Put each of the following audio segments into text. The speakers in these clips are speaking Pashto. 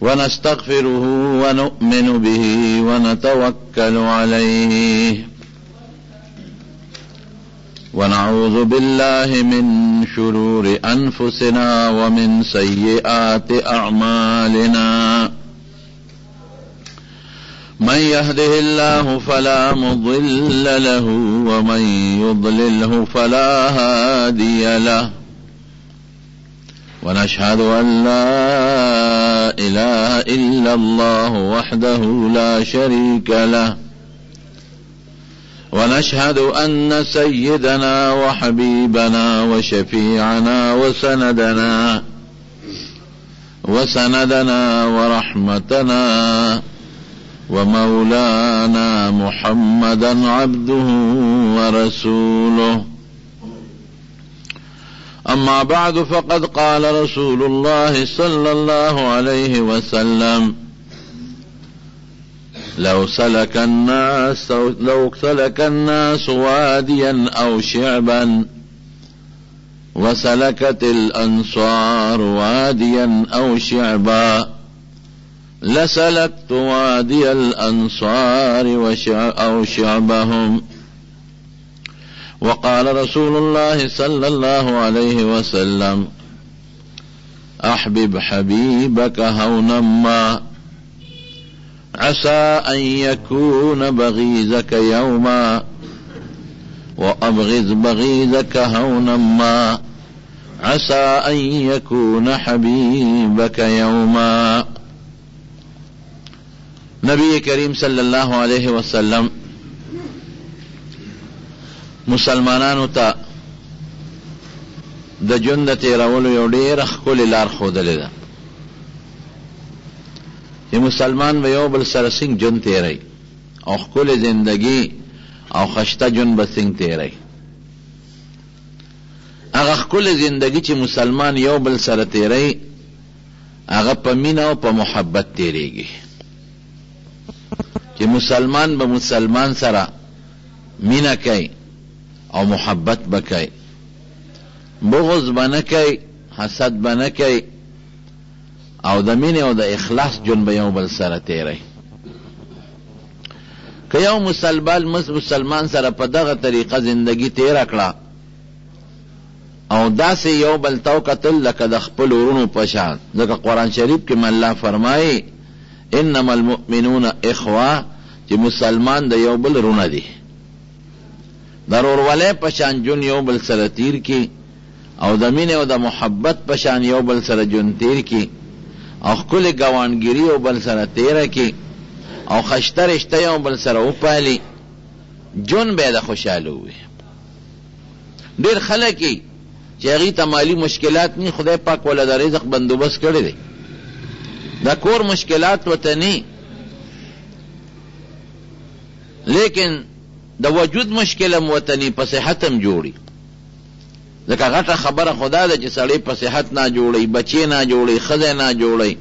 ونستغفره ونؤمن به ونتوكل عليه ونعوذ بالله من شرور أنفسنا ومن سيئات أعمالنا من يهده الله فلا مضل له ومن يضلله فلا هادي له ونشهد أن لا إله إلا الله وحده لا شريك له ونشهد أن سيدنا وحبيبنا وشفيعنا وسندنا وسندنا ورحمتنا ومولانا محمدا عبده ورسوله أما بعد فقد قال رسول الله صلى الله عليه وسلم لو سلك الناس لو سلك الناس واديا أو شعبا وسلكت الأنصار واديا أو شعبا لسلكت وادي الأنصار أو شعبهم وقال رسول الله صلى الله عليه وسلم أحبب حبيبك هونا ما عسى أن يكون بغيزك يوما وأبغض بغيزك هونا ما عسى أن يكون حبيبك يوما نبی کریم صلی الله علیه وسلم مسلمانانو ته د ژوند د تېرولو یو ډېره ښکلې لار ښودلې ده چې مسلمان به یو بل سره څنګه ژوند تېروي او ښکلې زندګي او خشته ژوند به څنګه تېروي. هغه ښکلې زندګي چې مسلمان یو بل سره تېروي هغه په مینه او په محبت تېرېږي. چې مسلمان به مسلمان سره مینه کوي او محبت به کوي، بغض به نه کوي، حسد به نه کوي او د مینې او د اخلاص ژوند به یو بل سره تېروي. که یو مسلمان مسلمان سره په دغه طریقه زندګي تېره کړه او داسې یو بل ته وکتل لکه د خپلو وروڼو په شان، ځکه قرآن شریف کې هم الله فرمایي انما المؤمنون اخوه چې مسلمان د یو بل وروڼه دي. د ورورولۍ په شان ژوند یو بل سره تیر کړي او د مینې او د محبت په شان یو بل سره ژوند تیر کړي او ښکلې ګاونډګیري یو بل سره تیره کړي او خشته رشته یو بل سره وپالي، ژوند به یې د خوشحالو وي. ډېر خلک یې چې هغوی ته مالي مشکلات نی، خدای پاک وله د رزق بندوبست کړی دی، د کور مشکلات ورته نی، لیکن د وجود مشکل هم ورته نی، په صحت هم جوړ وي. ځکه غټه خبره خو دا ده چې سړی په صحت ناجوړ وي، بچی ناجوړ وي، ښځه ناجوړ وي،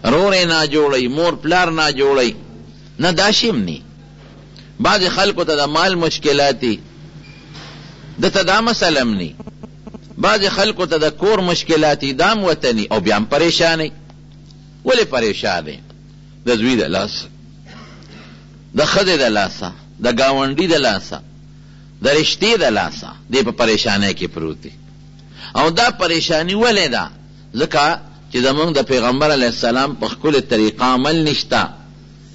رور یې ناجوړ وي، مور پلار ناجوړ وي، نه داسې هم نی. بعضې خلکو ته د مال مشکلات دي، ده ته دا مسله هم نی. بعضې خلکو ته د کور مشکلات دي، دا هم ورته نی او بیا هم پریشان وي. ولې پریشان وي؟ د زوی د لاسه، د ښځې د لاسه، د ګاونډي د لاسه، د رشتې د لاسه دی په پریشانۍ کې پروت دی. او دا پریشاني ولې ده؟ ځکه چې زمونږ د پیغمبر علیه السلام په ښکلې طریقه عمل نشته،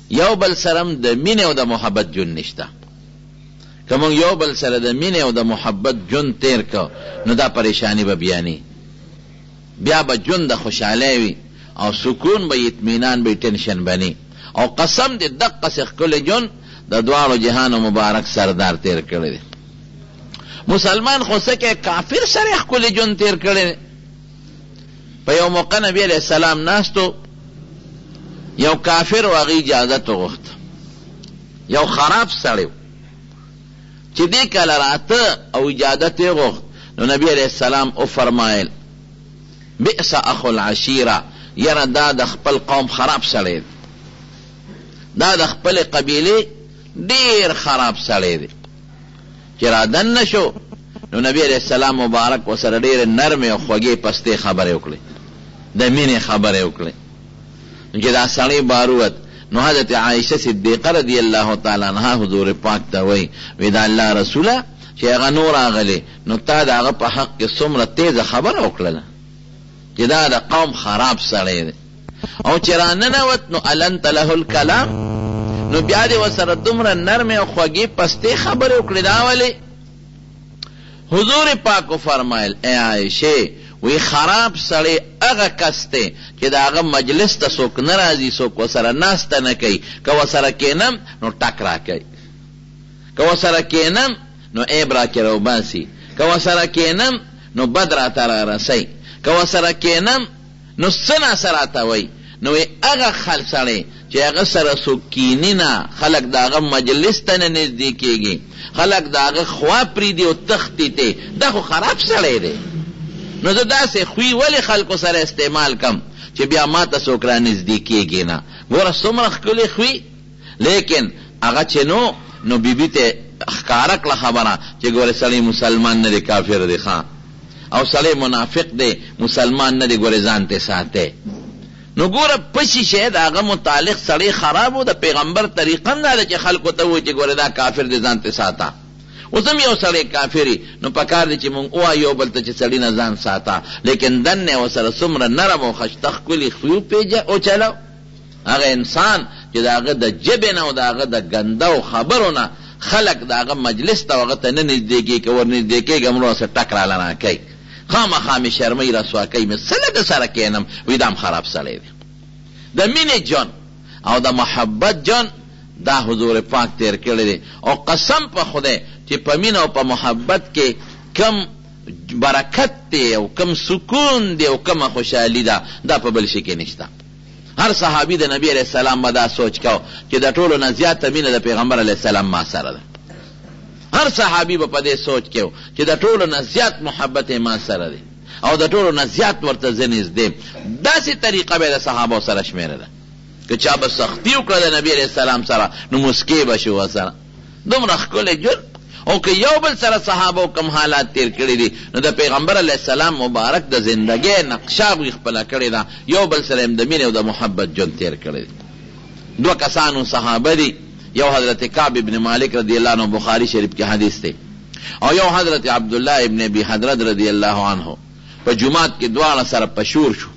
یو بل سره هم د مینې او د محبت ژوند نشته. که مونږ یو بل سره د مینې او د محبت ژوند تیر کړ نو دا پریشاني به بیا نه، بیا به ژوند د خوشحالۍ وي او سکون به وي، اطمینان به وي، ټینشن به نه. او قسم دې دقسې ښکلی ژوند د دواړو جهانو مبارک سردار تیر کړی دی. مسلمان خو څه کوي، کافر سره یې ښکلی ژوند تیر کړی دی. په یو موقع نبی علیه السلام ناست و، یو کافر و، هغه اجازت وغوښته، یو خراب سړی و چې دې کله راته او اجازت یې وغوښت، نو نبی علیه السلام وفرمایل بئس اخو العشیره، یاره دا د خپل قوم خراب سړی دی، دا د خپلې قبیلې ډېر خراب سړی دی. چې را دننه شو نو نبی علیه السلام مبارک ورسره ډېرې نرمې او خوږې پستې خبرې وکړې، د مینې خبرې وکړې. نو چې دا سړی بار ووت نو حضرت عائشه صدیقه رضی الله تعالی عنها حضور پاک ته وایي، وی د الله رسوله چې هغه نو راغلی نو تا د هغه په حق کې څومره تیزه خبره وکړله چې دا د قوم خراب سړی دی او چې راننوت نو النت له الکلام، نو بیا دې ورسره دومره نرمې او خوږې پستې خبرې وکړې دا ولې؟ حضور پاک وفرمایل، ای عائشې! وی خراب سړی هغه کس دی چې د هغه مجلس ته څوک نه راځي، څوک ورسره ناسته نه کوي، که ورسره کېنم نو ټک راکوي، که ورسره کېنم نو عیب راکې راوباسي، که ورسره کېنم نو بد راته رارسوي، که ورسره کېنم نو څه نا څه راته وایي، نو وایي هغه سړی چې هغه سره څوک کیني نه، خلک د هغه مجلس ته نه نږدې کیږي، خلک د هغه خوا پریږدي او تښتي ترې، دا خو خراب سړی دی، نو زه داسې خوی ولې خلکو سره استعمال کړم چې بیا ماته څوک رانږدې کیږي نه، ګوره څومره ښکلی خوی. لیکن هغه چې نو نو بی بی ته ښکاره کړه خبره چې ګوره سړی مسلمان نه دی کافر دی ښه او سړی منافق دی مسلمان نه دی ګوره ځان ته ساته. نو ګوره پشي شه د هغه متعلق سړی خراب و، د پیغمبر طریقه هم دا ده چې خلکو ته ووایي چې ګوره دا کافر دی ځان ته ساته. اوس هم یو سړی کافر وي نو پکار دی چې مونږ ووایو یو بل ته چې سړي نه ځان ساته، لیکن دننه ورسره څومره نرم او خشته ښکلي خوی وچلو. هغه انسان چې د هغه د ژبې نه او د هغه د ګنده او خبرو نه خلک د هغه مجلس ته او هغه ته نه نږدې کېږي، که ورنږدې کېږم وروره څه ټک راله راکوي، خامخا مې شرموي رسوا کوي مې، څه له ده سره کېنم، وایي دا هم خراب سړی دی. د مینې ژوند او د محبت ژوند دا حضور پاک تېر کړی دی او قسم په خدای چې په مینه او په محبت کې کوم برکت دی او کوم سکون دی او کومه خوشحالي ده دا په بل شي کې نشته. هر صحابي د نبي علیه السلام به دا سوچ کاوه چې د ټولو نه زیاته مینه د پیغمبر علیه السلام ما سره ده. هر صحابي به په دې سوچ کې و چې د ټولو نه زیات محبت یې ما سره دی او د ټولو نه زیات ورته زه نږدې یم. داسې طریقه به یې د صحابو سره شمېرله. که چا به سختي وکړه د نبي علیه السلام سره نو موسکی به شو ورسره. دومره ښکلی ژوند او که یو بل سره صحابو کوم حالات تیر کړي دي نو د پیغمبر علیه السلام مبارک د زندګۍ نقشه هغوی خپله کړې ده، یو بل سره یې هم د مینې او د محبت ژوند تیر کړی دی. دوه کسانو صحابه دي، یو حضرت کعب ابن مالک رضی الله عنه بخاري شریف کې حدیث دی او یو حضرت عبدالله ابن ابي حضرت رضی الله عنه په جومات کې دواړه سره په شور شو.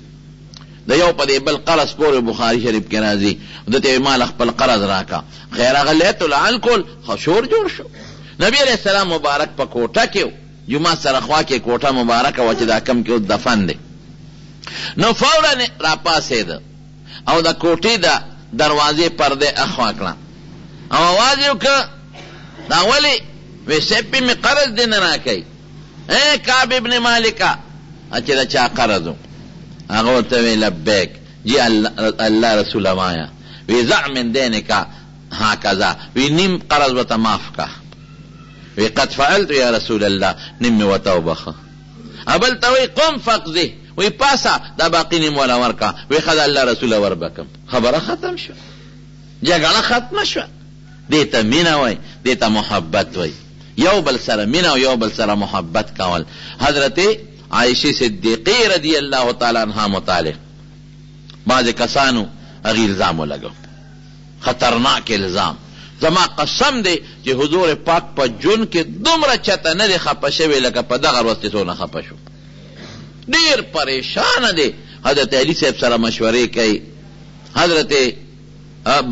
د یو په دې بل قرض پورې بخاري شریف کې راځي، ده ته وایي ماله خپل قرض راکړه، خیر هغه لیت العل کول، خو شور جوړ شو. نبي علیه السلام مبارک په کوټه کې و، جومات سره خوا کې کوټه مبارکه وه چې دا کوم کې اوس دفن دی، نو فوراً راپاڅېده او د کوټې د دروازې پرده یې اخوا کړه او اواز یې وکړ، دا ولې؟ وایي صاحب پې مې قرض دې نه راکوي. ای کعب ابن مالکه! چې د چا قرض و؟ هغه ورته وی لبیک جی الله رسوله وایه. وی ضع من دینک هکذا، وی نیم قرض ورته معاف که. وی قد فعلت یا رسول الله، نیم مې ورته وبخښه. بل ته وی قم فاقضه، وی پاڅه دا باقي نیم وله ورکړه. وی ښه د الله رسوله وربه کړم. خبره ختم شوه، جګړه ختمه شوه. دې ته مینه وایي، دې ته محبت وایي. یو بل سره مینه او یو بل سره محبت کول. حضرت عائشې صدیقې رضی الله تعالی عنها متعلق بعضې کسانو هغې الزام ولګاوه، خطرناک الزام. زما قسم دی چې حضور پاک په ژوند کې دومره چاته نه دی خپه شوی لکه په دغه ورځ چې څونه خپه شو. ډېر پریشانه دی، حضرت علي صاحب سره مشورې کوي، حضرت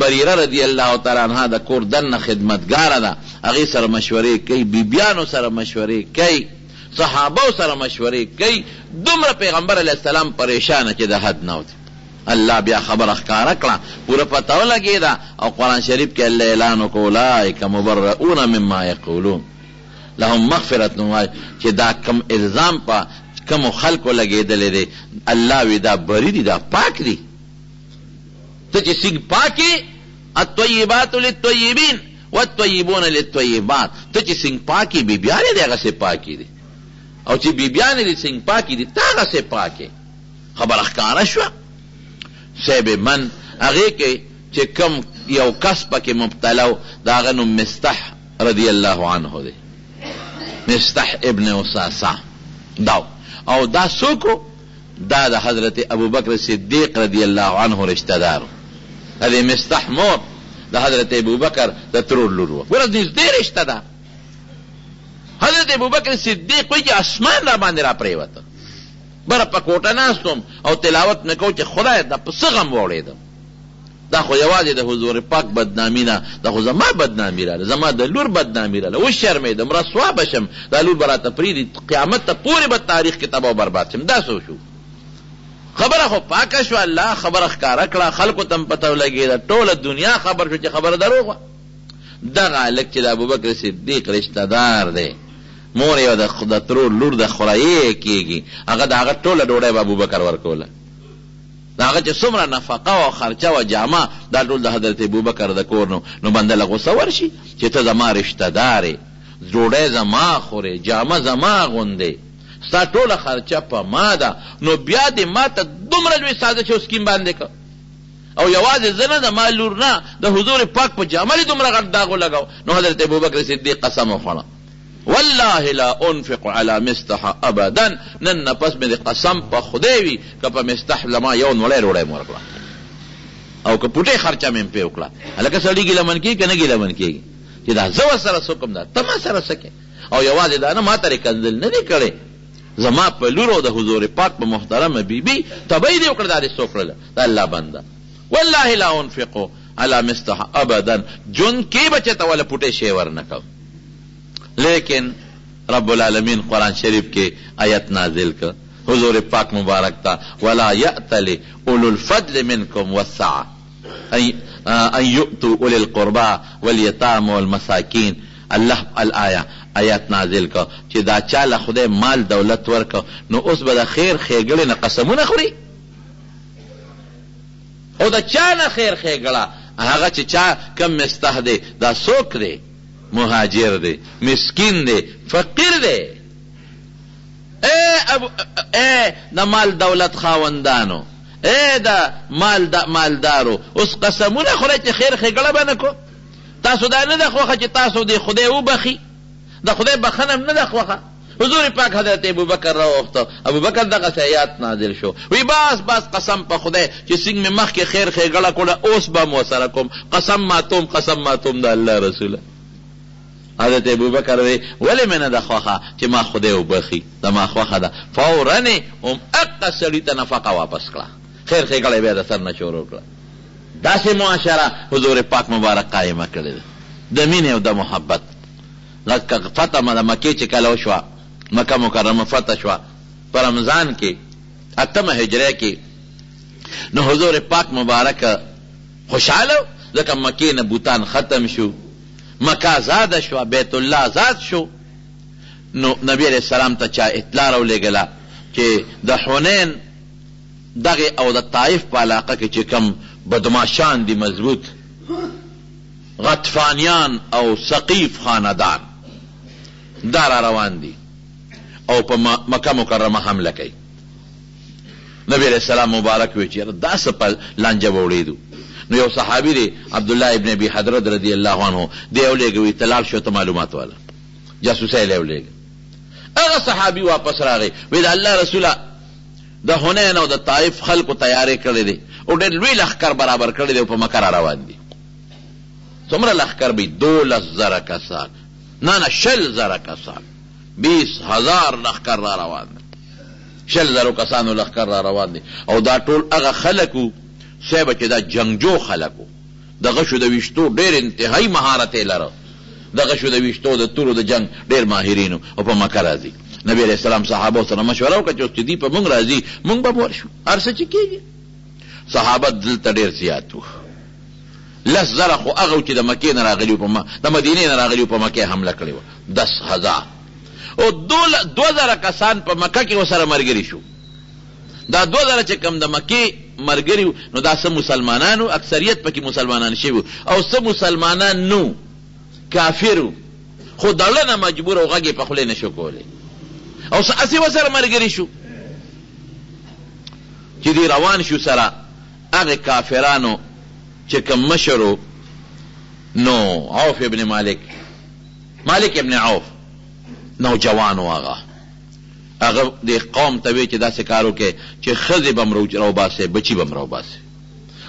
بریره رضی الله تعالی عنها د کور دننه خدمتګاره ده، هغې سره مشورې کوي، بیبیانو سره مشورې کوي، صحابو سره مشورې کوي، دومره پیغمبر علیه السلام پریشانه چې د حد نه وتی. الله بیا خبره ښکاره کړه، پوره پته ولګېده او قرآن شریف کې الله اعلان وکړ، اولئک مبرؤون مما یقولون لهم مغفرة و چې دا کوم الزام په کومو خلکو لګېدلی دی، الله وي دا بري دي، دا پاک دي. ته چې څنګه پاک یې، الطیبات للطیبین والطیبون للطیبات، ته چې څنګه پاک یې بیبیانې دې هغسې پاکې دي او چې بیبیانې دې څنګه پاکې دي ته هغسې پاک یې. خبره ښکاره شوه. صاحب من هغې کې چې کوم یو کس پکې مبتلا و د هغه نوم مصطح رضی الله عنه دی، مصطح ابن اثاثه دا و. او دا څوک و؟ دا د حضرت ابوبکر صدیق رضی الله عنه رشته دار و. د دې مصطح مور د حضرت ابوبکر د ترور لور وه. ګوره نږدې رشته ده. حضرت ابوبکر صدیق وایي چې اسمان راباندې راپرېوته. بره په کوټه ناست وم او تلاوت مې کاوه چې خدایه دا په څه غم واوړېدم. دا خو یوازې د حضور پاک بدنامي نه، دا خو زما بدنامي راله، زما د لور بدنامي راله، وشرمېدم، رسوا به شم، دا لور به راته پرېږدي، قیامت ته پورې به تاریخ کې تباه او برباد شم، دا څه وشو؟ خبره خو پاکه شوه، الله خبره ښکاره کړه، خلکو ته هم پته ولګېده، ټوله دنیا خبر شو چې خبره دروغ وه. دغه هلک چې د ابوبکر صدیق رشته دار دی، مور یې د ترور لور ده، خوريې یې کېږي، هغه د هغه ټوله ډوډۍ به ابوبکر ورکوله. د هغه چې څومره نفقه وه او خرچه وه، جامه، دا ټول د حضرت ابوبکر د کور نه وو، نو بنده له غوسه ورشي چې ته زما رشته دار یې، ډوډی زما خورې، جامه زما اغوندې، ستا ټوله خرچه په ما ده، نو بیا دې ما ته دومره لوی سازش او سکیم باندې کړ او یوازې زه نه، زما لور نه، د حضور پاک په جامه دې دومره غټ داغ ولګاوه، نو حضرت ابوبکر صدیق قسم وخوړه. والله لا انفق علی مصطح ابدا نن نه پس مې دې قسم په خدای وي که په مصطح زما یو نوړی ډوډۍ هم ورکړه او که پوټې خرچه مې هم پرې وکړه. هلکه سړی ګیله من کېږي که نه ګیله من کېږي چې دا زه ورسره څه کوم دا ته ما سره څه کوې او یوازې دا نه ما ته دې کنځل نه دي کړی زما په لور او د حضور پاک په محترمه بي بي تبعي دې وکړه دا دې څه وکړله د الله بنده والله لا انفق علی مصطح ابدا ژوند کې به چېرته وله پوټې شی ورنه کوم. لیکن رب العالمین قرآن شریف کې آیت نازل کړ حضور پاک مبارک ته ولا یأتل اولو الفضل منکم والسعة ان یؤتوا اولی القربی والیتامی والمساکین الله الآیة آیت نازل کړ چې دا چا له خدای مال دولت ورکړ نو اوس به د خیر ښېګړې نه قسمونه خوري او د چا نه خیر ښېګړه هغه چې چا کوم مستح دی دا څوک دی؟ مهاجر دی، مسکین دی، فقیر دی. ای ابو ای د مال دولت خاوندانو، ای د مال د مالدارو، اوس قسمونه خورئ چې خیر ښېګړه به نه کوم. تاسو دا نه ده خوښه چې تاسو دې خدای وبخښي، د خدای بخښنه هم نه ده خوښه. حضور پاک حضرت ابوبکر راوغوښت، ابوبکر دغسې ایات نازل شو، وی بس بس قسم په خدای چې څنګه مې مخکې خیر ښېګړه کوله اوس به هم ورسره کوم، قسم ماتوم قسم ماتوم د الله رسوله. حضرت ابوبکر وی ولې مې نه ده خوښه چې ما خدای وبخښي، زما خوښه ده، فوراً یې هم اقه سړي ته نفقه واپس کړه، خیر ښېګړه یې بیا د سر نه شروع کړه. داسې معاشره حضور پاک مبارک قایمه کړې ده د مینې او د محبت. لکه فتح د مکې چې کله وشوه، مکه مکرمه فتح شوه په رمضان کې اتمه هجرۍ کې، نو حضور پاک مبارک خوشحاله و، ځکه مکې نه بتان ختم شو، مکه ازاده شوه، بیت الله ازاد شو، نو نبي علیه السلام ته چا اطلاع راولېږله چې د حنین دغې او د طائف په علاقه کې چې کوم بدمعاشان دي مضبوط، غطفانیان او ثقیف خاندان دا را روان دي او په مکه مکرمه حمله کوي. نبی علیه السلام مبارک وی چې یاره دا څه په لانجه ووړېدو. نو یو صحابي دی عبدالله ابن ابي حضرت رضی الله عنه دی ولېږه وی ته لاړ شه ته معلومات واله جاسوسۍ له ولېږه. هغه صحابي واپس راغی وی د الله رسوله د حنین او د طائف خلکو تیاری کړی دی او ډېر لوی لښکر برابر کړی دی او په مکه را روان دي. څومره لښکر به وي؟ 12,000 کسان، نه نه 20,000 کسان، 20,000 لښکر را روان دی، 20 زرو کسانو لښکر را روان دی او دا ټول هغه خلک وو صاحب چې دا جنګجو خلک وو، د غشو د ویشتو ډېر انتهايي مهارت یې لره، د غشو د ویشتو د تورو د جنګ ډېر ماهرین وو او په مکه راځي. نبي علیه السلام صحابو سره مشوره وکړه چې اوس چې دوی په موږ راځي موږ به هم ورشو، هر څه چې کېږي. صحابه دلته ډېر زیات وو. 10,000 خو هغه وو چې د مکې نه راغلي وو په د مدینې نه راغلي وو په مکه یې حمله کړې وه، 10,000 او 2,000 کسان په مکه کې ورسره ملګري شو. دا 2,000 چې کوم د مکې ملګري وو نو دا څه مسلمانان وو، اکثریت پکې مسلمانان شوي وو او څه مسلمانان نه وو، کافر وو، خو د ړه نه مجبور او غږ یې په خولې نه شو کولی او څه هسې ورسره ملګري شو. چې دوی روان شو سره هغه کافرانو چې کوم مشر و نو عوف ابن مالک، مالک ابن عوف، نوجوان و هغه. هغه دې قوم ته وې چې داسې کار وکړئ چې ښځې به هم راوباسئ، بچي به هم راوباسئ،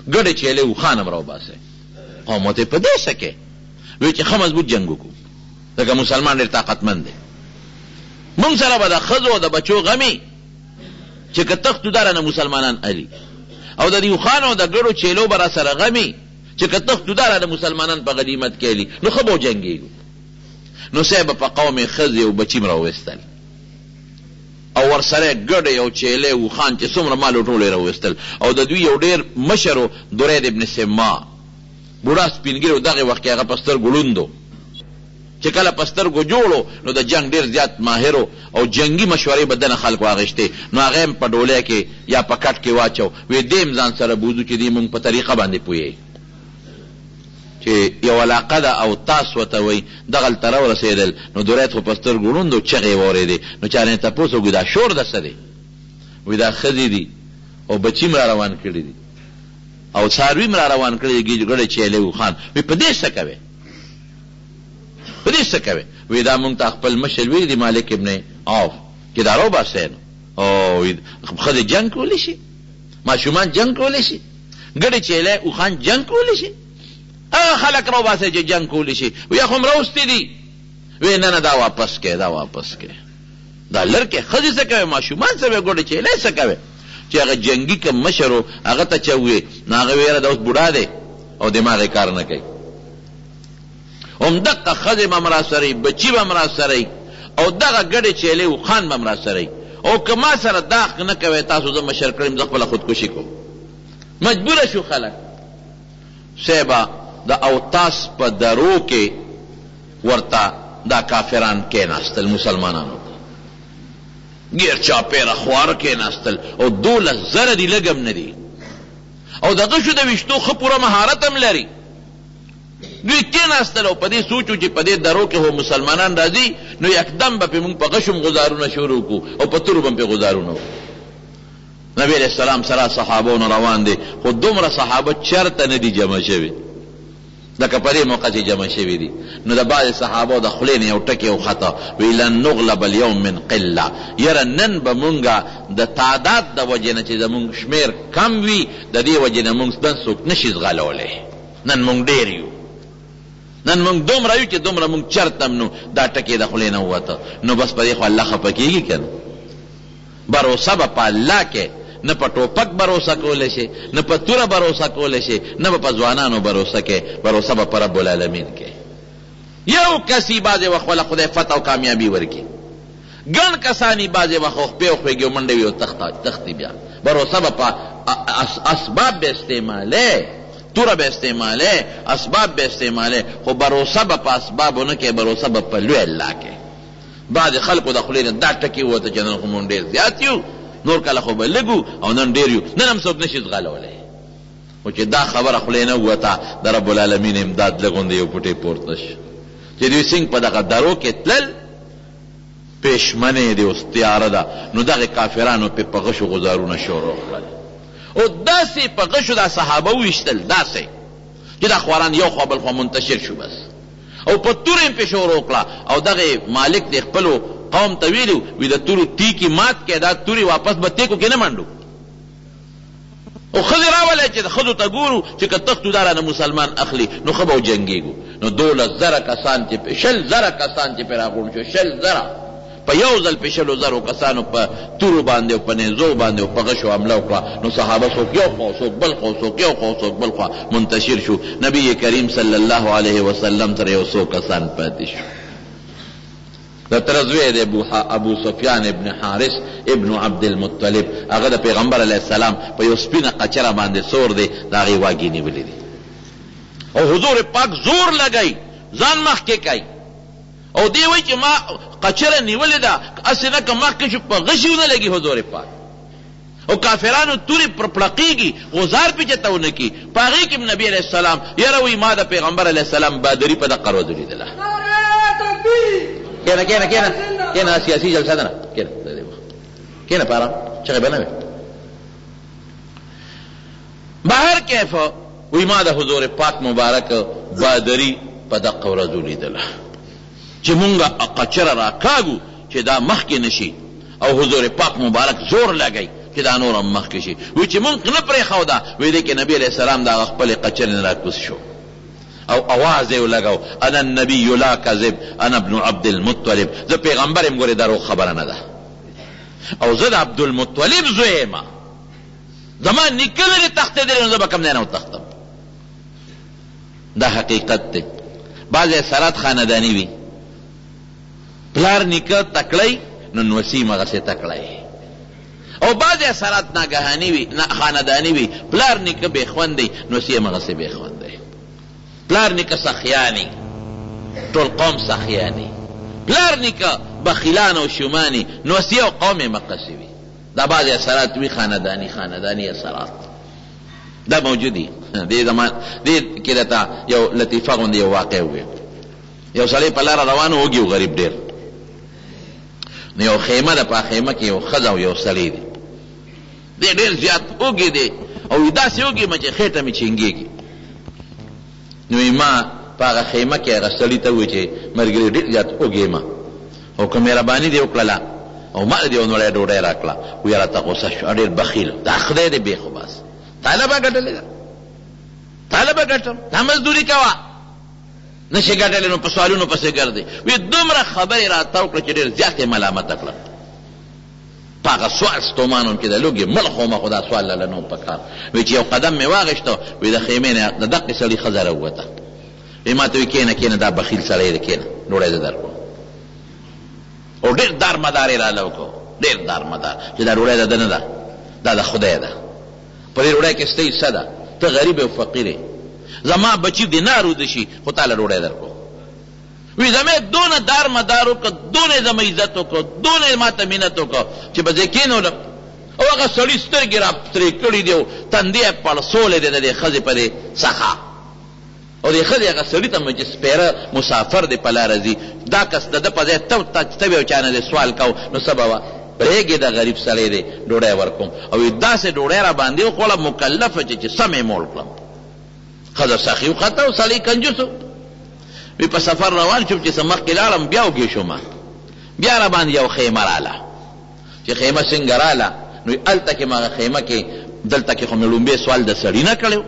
ګډې چیلې اوښان هم راوباسئ. قوم ورته په دې څه کې وې چې ښه مضبوط جنګ وکړو، ځکه مسلمان ډېر طاقتمند دی. مونږ سره به د ښځو او د بچو غم وي چې که تښتو دا رانه مسلمانان الي، او د دې اوښانو او د ګډو چیلو به راسره غم وي چې که تښتو دا رانه مسلمانان په غنیمت کې الي، نو ښه به وجنګېږو. نو صاحب په قوم یې ښځې او بچي هم راوویستل او ورسره یې ګډې او چیلې اوښان چې څومره مال و ټول یې راوویستل او د دوی یو ډېر مشر و درید ابن سما بوډا سپین ږیری و، دغې وخت کې هغه په سترګو ړوند و، چې کله په سترګو جوړ و نو د جنګ ډېر زیات ماهر و او جنګي مشورې به دنه خلکو اخیستې، نو هغه یې هم په ډولۍ کې یا په کټ کې واچو، وې دی هم ځان سره بوځو چې دی مونږ په طریقه باندې پوهېږي. چې یوه علاقه ده اوطاس ورته وایي، دغلته راورسېدل، نو درید خو په سترګو ړوند و، چغې یې واورېدې، نو چا نه تپوس وکړ، دا شور د څه دی؟ وایي دا ښځې دي او بچي هم راروان کړي دي او څاروي هم راروان کړي دي، ګړې چیلې اوښان. وایي په دې څه کوې؟ په دې څه کوې؟ وایي دا مونږ ته خپل مشر ویلي دي مالک ابن عوف چې دا راوباسئ نو. او ښځې جنګ کولی شي؟ ماشومان جنګ کولی شي؟ ګډې چیلې اوښان جنګ کولی شي؟ هغه خلک راوباسئ چې جنګ کولی شي. وی خو هم راوستي دي. وی نه نه دا واپس کړئ، دا واپس کړئ، دا لر کړئ. ښځې څه کوي، ماشومان څه کوي، ګډې چیلې څه کوي؟ چې هغه جنګي کوم مشر و هغه ته چا وویل، نو هغه ویل یاره دا اوس بوډا دی او دماغ یې کار نه کوي. همدقه ښځې به هم راسره وي، بچي به هم راسره وي او دغه ګډې چیلې اوښان به هم راسره وي. او که ما سره دا حق نه کوئ تاسو زه مشر کړی یم، زه خپله خودکشي کوم. مجبوره شو خلک. صیبه د اوطاس په درو کې ورته دا کافران کیناستل، مسلمانانو ته ګیر چاپیره خواره کیناستل او 12,000 دي، لږ هم نه دي، او د غشو د ویشتو ښه پوره مهارت هم لري. دوی کیناستل او په دې سوچ وو چې په دې درو کې خو مسلمانان راځي نو یکدم به پرې موږ په غشو هم غوزارونه شروع کړو او په تورو به هم پرې غوزارونه وکړو. نبی علیه السلام سره صحابو نه روان دي، خو دومره صحابه چرته نه دي جمع شوي لکه په دې موقع چې جمع شوي دي. نو د بعضې صحابو د خولې نه یو ټکی وخته، وی لن نغلب اليوم من قله، یره نن به مونږ د تعداد د وجې نه چې زمونږ شمېر کم وي د دې وجې نه مونږ نن څوک نه شي ځغلولی، نن مونږ ډېر یو، نن مونږ دومره یو چې دومره مونږ چرته هم نو. دا ټکی د خولې نه ووته، نو بس په دې خو الله خفه کېږي که نه؟ بروسه به په الله کې، نه په ټوپک بروسه کولی شې، نه په توره بروسه کولی شې، نه به په ځوانانو بروسه کې، بروسه به په رب العالمین کې. یو کس یې بعضې وخت وله خدای فتح او کامیابي ورکړي، ګڼ کسان یې بعضې وخت خپې وخوېږي او منډه وي او تښتي. بیا بروسه به په اسباب به استعمالې، توره به استعمالې، اسباب به استعمالې، خو بروسه به په اسبابو نه کې، بروسه به په لوی الله کې. بعضې خلکو د خولې نه دا ټکی ووته چې نن خو مونږ ډېر زیات یو، نور کله خو به لږ وو او نن ډېر یو، نن هم څوک نه شي ځغلولی. خو چې دا خبره خولې نه ووته، د رب العالمین امداد لږ غوندې یو پوټی پورته شو چې دوی څنګه په دغه درو کې تلل، پېشمنې دی اوس تیاره ده، نو دغې کافرانو پرې په غشو غوزارونه شروع کړل او داسې په غشو دا صحابه وویشتل، داسې چې دا خواران یو خوا بل خوا منتشر شو بس. او په توره یې پرې شروع کړه او دغه مالک دې خپلو قوم ته ویلي وو، وي د تورو تیکي مات کړئ، دا تورې واپس به تیکو کې نه منډو. او ښځې راولئ چې ښځو ته ګورو چې که تښتو دا رانه مسلمان اخلي نو ښه به وجنګېږو. نو 12,000 کسان چې 20,000 کسان چې پرې راغونډ شو، 20,000 په یو ځل په 20,000 کسانو په تورو باندې او په نیزو باندې او په غشو حمله وکړه، نو صحابه څوک یو خوا څوک بل خوا څوک یو خوا څوک بل خوا منتشر شو. نبی کریم صلی الله علیه وسلم سره یو څو کسان پاتې شو. د تره زوی دی ابو سفیان ابن حارث ابن عبدالمطلب، هغه د پیغمبر علیه السلام په یو سپینه قچره باندې سور دی، د هغې واګې نیولې دي او حضور پاک زور لګوي، ځان مخکې کوي او دی وایي چې ما قچره نیولې ده، هسې نه که مخکې شو په غشي ونه لګي حضور پاک. او کافرانو تورې پر پړقېږي، غوزار پې چېرته ونه کړي. په هغې کې هم نبي علیه السلام یاره وایي ما د پیغمبر علیه السلام بادري په دقه ورځ ولیدله. کښېنه کښېنه کښېنه کښېنه، دا سیاسي جلسه ده نه، کښېنه کښېنه په ارام، چغې به نه وې. بهر کیف وایي ما د حضور پاک مبارک بادري په دقه ورځ ولیدله چې مونږ قچره راکاږو چې دا مخکې نه شي. او حضور پاک مبارک زور لګوي چې دا نور هم مخکې شي. وي چې مونږ نه پرېښوده، وي دې کې نبي علیه السلام د هغه خپلې قچرې نه راکوز شو او اواز یې ولګاو، انا النبي لا کذب انا ابن عبد المطلب، زه پیغمبر یم ګورې دروغ خبره نه ده او زه د عبدالمطلب زوی یم، زما نیکه نه دی تښتېدلی نو زه به کوم ځای نه وتښتم. دا حقیقت دی. بعضې اثرات خانداني وي. پلار نیکه تکړه وي نو نوسی هم هغسې تکړه وي او بعضې اثرات ناګهاني وي، خانداني وي، پلار نیکه بې خونده وي نوسی هم هغسې بې خونده وي. پلار نیکه سخیان وي ټول قوم سخیان وي، پلار نیکه بخیلان او شومان وي نوسی او قوم یې مقصي وي. دا بعضې اثرات وي خانداني، خانداني اثرات دا موجود دي. دې زمان دې کې درته یو لطیفه غوندې یو واقع ووایم. یو سړی په لاره روان و، وږی و، غریب ډېر. نو یو خیمه ده، په خیمه کې یو ښځه او یو سړی دی. دی ډېر زیات وږی دی او وایي داسې وږی یم چې خېټه مې چینګېږي. نو وایي ما په هغه خیمه کې هغه سړي ته وویل چې ملګري ډېر زیات وږی یم او که مهرباني دې وکړله او ما له دې یو نوړی ډوډۍ راکړه. وایي راته غوسه شو، ډېر بخیل دا خدای دې بېخ وباسه، تاله به ګټلې ده، تاله به ګټم، دا مزدوري کوه. نه شې ګټلی نو په سوالونو پسې ګرځې. وي دومره خبرې راته وکړه چې ډېر زیات یې ملامته کړم. په هغه سوال ستومان وم چې د لوږې مړ خو وم خو دا سوال لاله نه وم په کار. وي چې یو قدم مې واخیست وي د خیمې نه د دقې سړي ښځه راووته. وي ماته وي کېنه کېنه دا بخیل سړی دی کېنه ډوډۍ زه درکوم. او ډېر دار مدار یې راله وکړو ډېر دار مدار چې دا ډوډۍ د ده نه ده دا د خدای ده. په دې ډوډۍ کې ستا حصه ده، ته غریب او فقیر یې، زما بچي دې نه اروده شي، خو تاله ډوډۍ درکوم. وي زما یې دونه دار مدار وکړ، دونه یې زما عزت وکړ، دونه یې ماته منت وکړ چې به زه کېنولم او هغه سړي سترګې را سرې کړې دي او تندی یې پړسولی دی د دې ښځې په دې سخا. او دې ښځې هغه سړي ته چې سپېره مسافر دی په لاره ځي، دا کس د ده په ځای ته ته وې او چا نه دې سوال کاوه نو څه به وه؟ پرېږې دا غریب سړی دی ډوډۍ ورکوم. او وایي داسې ډوډۍ راباندې وخوړه مکلفه چې چې سم یې موړ کړم. ښځه سخي وخته او سړی کنجوس و. وایي په سفر روان شوم چې څه مخکې لاړم بیا وږی شوم. بیا راباندې یو خیمه راله. چې خیمه څنګه راله نو هلته کې هغه خیمه کې دلته کې خو مې ړومبی سوال د سړي نه کړی و.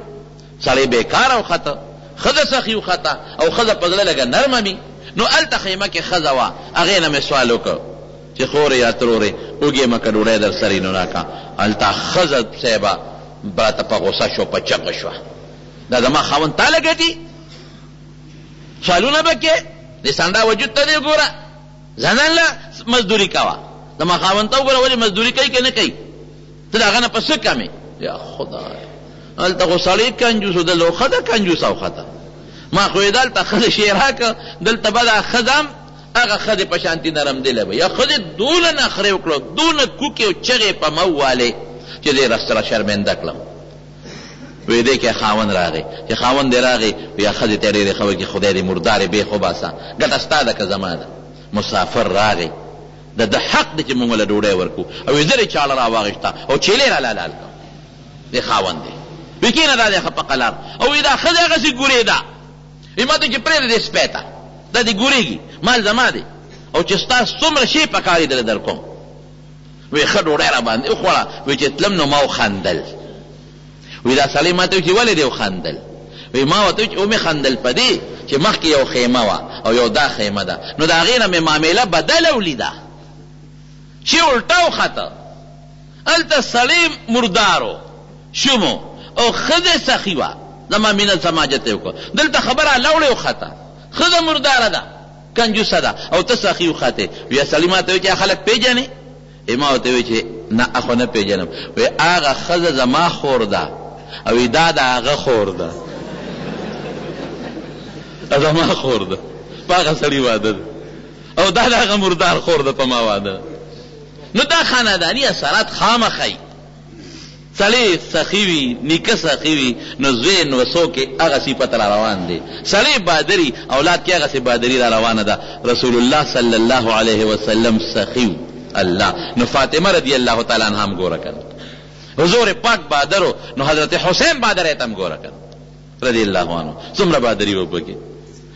سړی بېکاره وخته، ښځه سخي وخته او ښځه په زړه لږه نرمه وي، نو هلته خیمه کې ښځه وه، هغې نه مې سوال وکړ چې خورې یا ترورې وږی یم که ډوډۍ درسره وي نو راکړه، هلته ښځه صاحبه راته په غوسه شوه، په چغو شوه، دا زما خاوند تا له ګټي؟ سوالونه به کې؟ دې سنډا وجود ته دې وګوره، ځان له مزدوري کوه، زما خاوند ته وګوره ولې مزدوري کوي که نه کوي؟ ته د هغه نه په څه کم یې؟ یا خدای هلته خو سړی کنجوس و، دلته خو ښځه کنجوسه وخته. ما خو یې دلته ښځې شیرا که، دلته به دا ښځه هم هغه ښځې په شانتي نرم دله وي. یا ښځې دونه نخرې وکړو، دونه کوکې او چغې یې په ما ووهلې چې زه یې راسره شرمنده کړم. وې دې کې خاوند راغی، چې خاوند یې راغی یا ښځې ته یې ډېرې ښه وکړې، خدای دې مردارې بېخ وباسه، ګټه ستا ده که زما ده؟ مسافر راغی، د ده حق دی چې مونږ له ډوډۍ ورکړو او وی زر یې چاړه راواخیسته او چیلې راله حلال کړم دی خاوند دی وی کینه دا دی ښه په قلار او وی دا ښځه هغسې ګورېده وی ماته چې پرېږده دې سپی ته دا دې ګورېږي مال زما دی او چې ستا څومره شی پکار وي درله درکوم وی ښه ډوډۍ راباندې وخوړه وی چې تلم نو ما وخندل وی دا سړی ماته چې ولې دې وخندل؟ وی ما ورته چې ومې خندل په دې چې مخکې یو خیمه وه او یو دا خیمه ده نو د هغې نه مې معامله بدله ولیده چې الټه وخته هلته سړی مردار و شوم او ښځه سخي وه زما مینه سماجت یې وکړ دلته خبره لوړې وخته ښځه مرداره ده کنجوسه ده او ته سخي وختې بیا سړي ماته وویل چې خلک پېژنې ما ورته وویل چې نه خو نه پېژنم. وایي هغه ښځه زما خور ده او وایي دا د هغه خور ده. دا زما خور ده په هغه سړي واده ده او دا د هغه مردار خور ده په ما واده ده. نو دا خانداني اثرات خامخا سړی سخي وي، نیکه سخي وي، نو زوی نوسو کې هغه صفت را روان دی. سړی بادري، اولاد کې هغسې بادري را روانه ده. رسول الله صلی الله علیه وسلم سخي و، الله نو فاطمه رضی الله تعالی عنها هم ګوره کنه. حضور پاک بادر و، نو حضرت حسین بادرۍ ته هم ګوره کنه رضی الله عنه، څومره بادري وه پکې.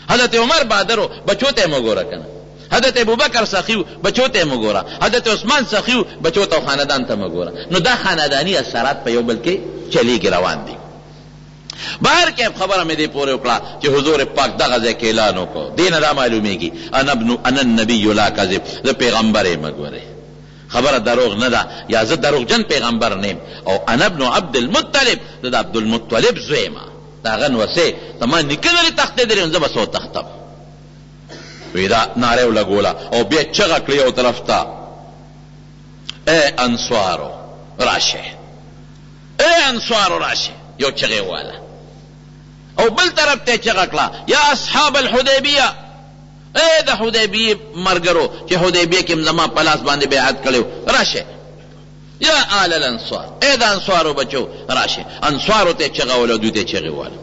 حضرت عمر بادر و، بچو ته هم وګوره کنه. حضرت ابوبکر سخي و، بچو ته یې مه ګوره. حضرت عثمان سخي و، بچو ته او خاندان ته مه ګوره. نو دا خانداني اثرات په یو بل کې چلېږي روان دي. بهر کیف خبره مې دې پورې وکړه چې حضور پاک دغه ځای کې اعلان وکړ. دې نه دا معلومېږي انا ابن انا النبي لا کذب، زه پیغمبر یم ګورې خبره دروغ نه ده یا زه دروغجن پیغمبر نه یم او انا ابن عبدالمطلب، زه د عبدالمطلب زوی یم. د هغه نوسې زما نیکه نه دی تښتېدلی نو زه به څه وتښتم. وی دا ناره ولګوله او بیا چغه کړې یو طرف ته ای انصارو راشه ای انصارو راشه یو چغه واله او بل طرف ته چغه کړه یا اصحاب الحدیبیه ای د حدیبیه مرګرو چې حدیبیه کې زما په لاس باندې بیعت کړو راشه یا آل الانصار ای د انصارو بچو راشه انصارو ته چغه وله دوی ته چغې وله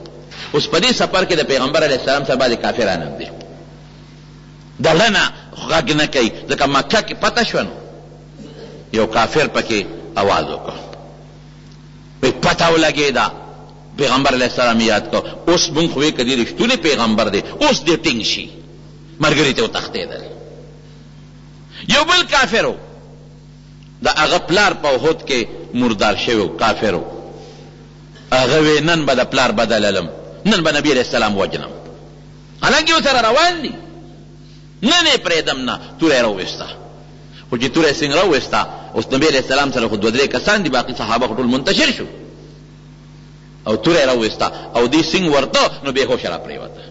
اوس په دې سفر کې د پیغمبر علیه السلام سره بعضې کافران هم دي د ړنه غږ نه کوي ځکه مکه کې پته شوه نو یو کافر پکې اواز وکړ وی پته ولګېده پیغمبر علیه السلام یاد کړ اوس مونږ خو یې که دې رښتونی پیغمبر دی اوس دې ټینګ شي ملګري ته وتښتېدل یو بل کافر و د هغه پلار په احد کې مردار شوی و، کافر و. هغه وې نن به د پلار بدل الم، نن به نبي علیه السلام وژنم. حالانکه ورسره روان دي، نن یې پرېږدم نه، توره یې راوویسته. خو چې توره یې څنګه راوویسته، اوس نبي علیه السلام سره خو دوه درې کسان دي، باقي صحابه خو ټول منتشر شو. او توره یې راوویسته او دې سینګ ورته نو بې هوشه راپرېوته.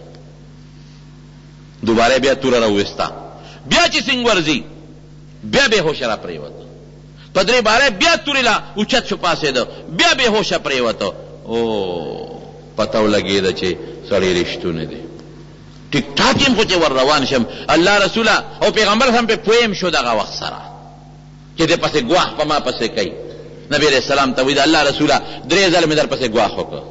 دوباره یې بیا توره راوویسته، بیا چې سینګ ورځي بیا بې هوشه را پرېوت. په درې باره بیا تورې لا اوچت شو پاڅېده، بیا بې هوشه پرېوت. او پته ولګېده چې سړی رښتونی دی. ټیک ټاک یم خو چې ور روان شم الله رسوله او پیغمبر هم پې پوه یم شو دغه وخت سره چې دی پسې ګواښ په ما پسې کوي. نبي علیه السلام ته وایي د الله رسوله درې ځله مې در پسې ګواښ وکړ.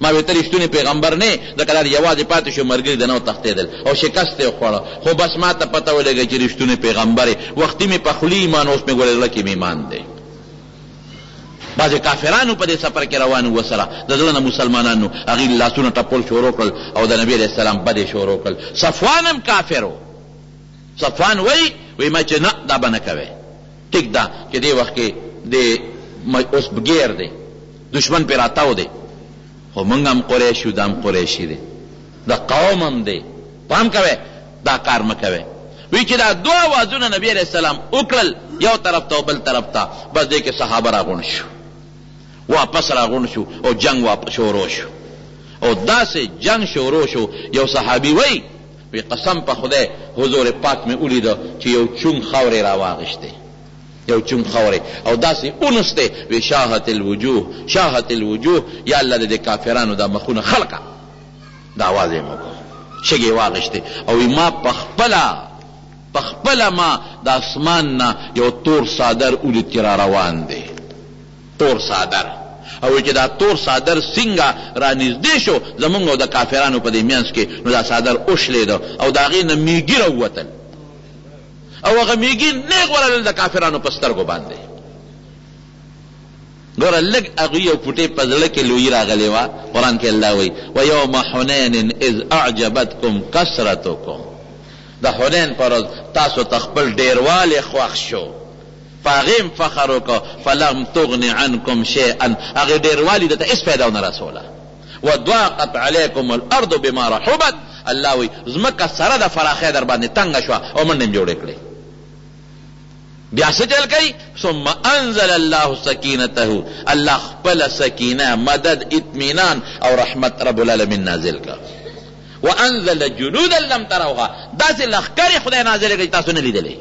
ما وې ته رښتونی پېغمبر نه یې، ځکه دا یوازې پاتې شو، ملګري د نه وتښتېدل او شکست یې وخوړ، خو بس ما ته پته ولګېده چې رښتونی پېغمبر یې، وختي مې په خولې ایمان اوس مې ګورې زړه کې مې ایمان دی. بعضې کافران وو په دې سفر کې روان وو ورسره، د زړه نه مسلمانان نه وو، هغوی لاسونه ټپول شروع کړل او د نبي علیه السلام بد یې شروع کړل، صفوان هم کافر و، صفوان وایي، وایي ما چې نه دا به نه کوې، ټیک ده چې دې وخت کې دی اوس ګیر دی، دښمن پرې راتاو دی خو مونږ هم قریش یو دا هم قریشي دی د قوم هم دی پام کوئ دا کار مه کوئ وی چې دا دوه اوازونه نبی علیه السلام وکړل یو طرف ته او بل طرف ته بس دې کې صحابه راغونډ شو واپس راغونډ شو او جنگ واپس شروع شو او داسې جنگ شروع شو یو صحابي وای وی قسم په خدای حضور پاک مې ولید چې یو چونګ خاورې راواغشته یو چون خاورې او داسې اونسته وی شاهت الوجوه شاهت الوجوه یا الله د دې کافرانو دا مخونه خړ کا دا आवाज یې وکړ شګې واغشته او ما پخپله پخپله ما د اسمان نه یو تور څادر ولید چې را روان دی تور څادر او چې دا تور څادر څنګه را نږدې شو زمونږ او د کافرانو په دې مینځ کې نو دا څادر وشلېده او د هغې نه میږي راووتل او هغه میږي نیغ ورغلل د کافرانو په سترګو باندې. ګوره لږ هغوی یو پوټې په زړه کې لویي راغلې وه، قرآن کې الله وایي، ویوم حنین اذ اعجبتکم کثرتکم، د حنین په ورځ تاسو ته خپل ډېروالی خوښ شو، په هغې هم فخر وکړ، فلم تغن عنکم شیئا، هغې ډېروالي درته هېڅ فایده ونه رسوله. وضاقت علیکم الارض بما رحبت، الله وایي، ځمکه سره د فراخۍ درباندې تنګه شوه او منډې هم جوړې کړې. بیا څه چل کوي؟ ثم انزل الله سکینته، الله خپله سکینه، مدد، اطمینان او رحمت رب العالمین نازل کړ. وانزل جنودا لم تروها، داسې لښکرې خدای نازلې کړې چې تاسو نه لیدلې.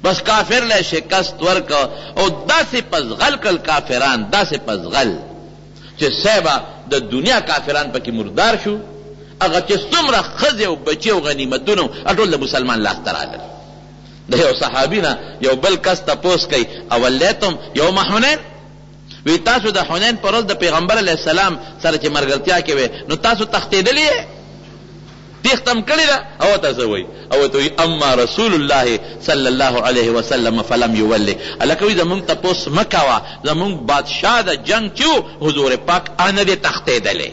بس کافر له شکست ورکړ او داسې په ځغل کړل کافران، داسې په ځغل. چې صیبه د دنیا کافران پکې مردار شو، هغه چې څومره ښځې او بچي او غنیمتونه وو هغه ټول د مسلمان لاس ته راغلل. د یو صحابي نه یو بل کس تپوس کوي، اولیتم یوم حنین؟ وی تاسو د حنین پر ورځ د پیغمبر علیه السلام سره چې مرګرتیا کې وې نو تاسو تښتېدلي یې؟ تېښته هم کړې ده؟ او ته څه وایي؟ او ورته وایي اما رسول الله صلی الله علیه وسلم فلم یولي، هلکه وایي زمونږ تپوس مه کوه، زمونږ بادشاه د جنګ چې و حضور پاک هغه نه دی تښتېدلی.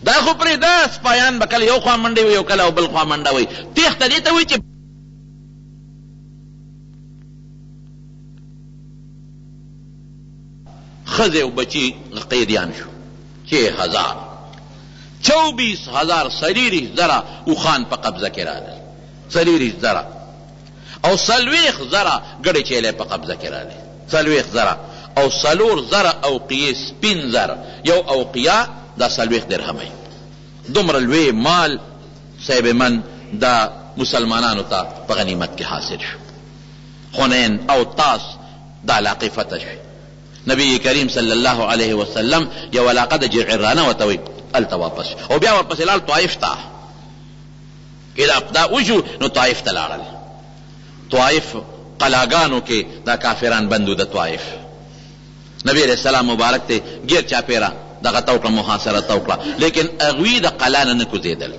دا خو پرېږده سپایان به کله یو خوا منډې وهي او کله او بل خوا منډه وهي. تېښته دې ته وایي چې. ښځې او بچي قیدیان شو. 6000، 24000 څلېرویشت زره اوښان په قبضه کې راغلل، 24,000 او 40,000 ګړې چیلۍ په قبضه کې راغلې، 40,000 او 4000 اوقیې سپین زر، یو اوقیه دا 40 درهمه وي. دومره لوی مال صاحب من دا مسلمانانو ته په غنیمت کې حاصل شو. حنین او طاس دا علاقې فتح شوې. نبی کریم صلی الله علیه وسلم یو علاقه د جعرانه ورته وایي، هلته واپس شو او بیا ورپسې لاړ طائف ته. که دا دا وشو نو طائف ته لاړل. طائف قلاګانو کې دا کافران بند وو د طائف. نبی علیه السلام مبارک ته ګیر چاپیره دغه ته وکړه، محاصره ته وکړه، لیکن هغوی د قلا نه نه کوزېدل.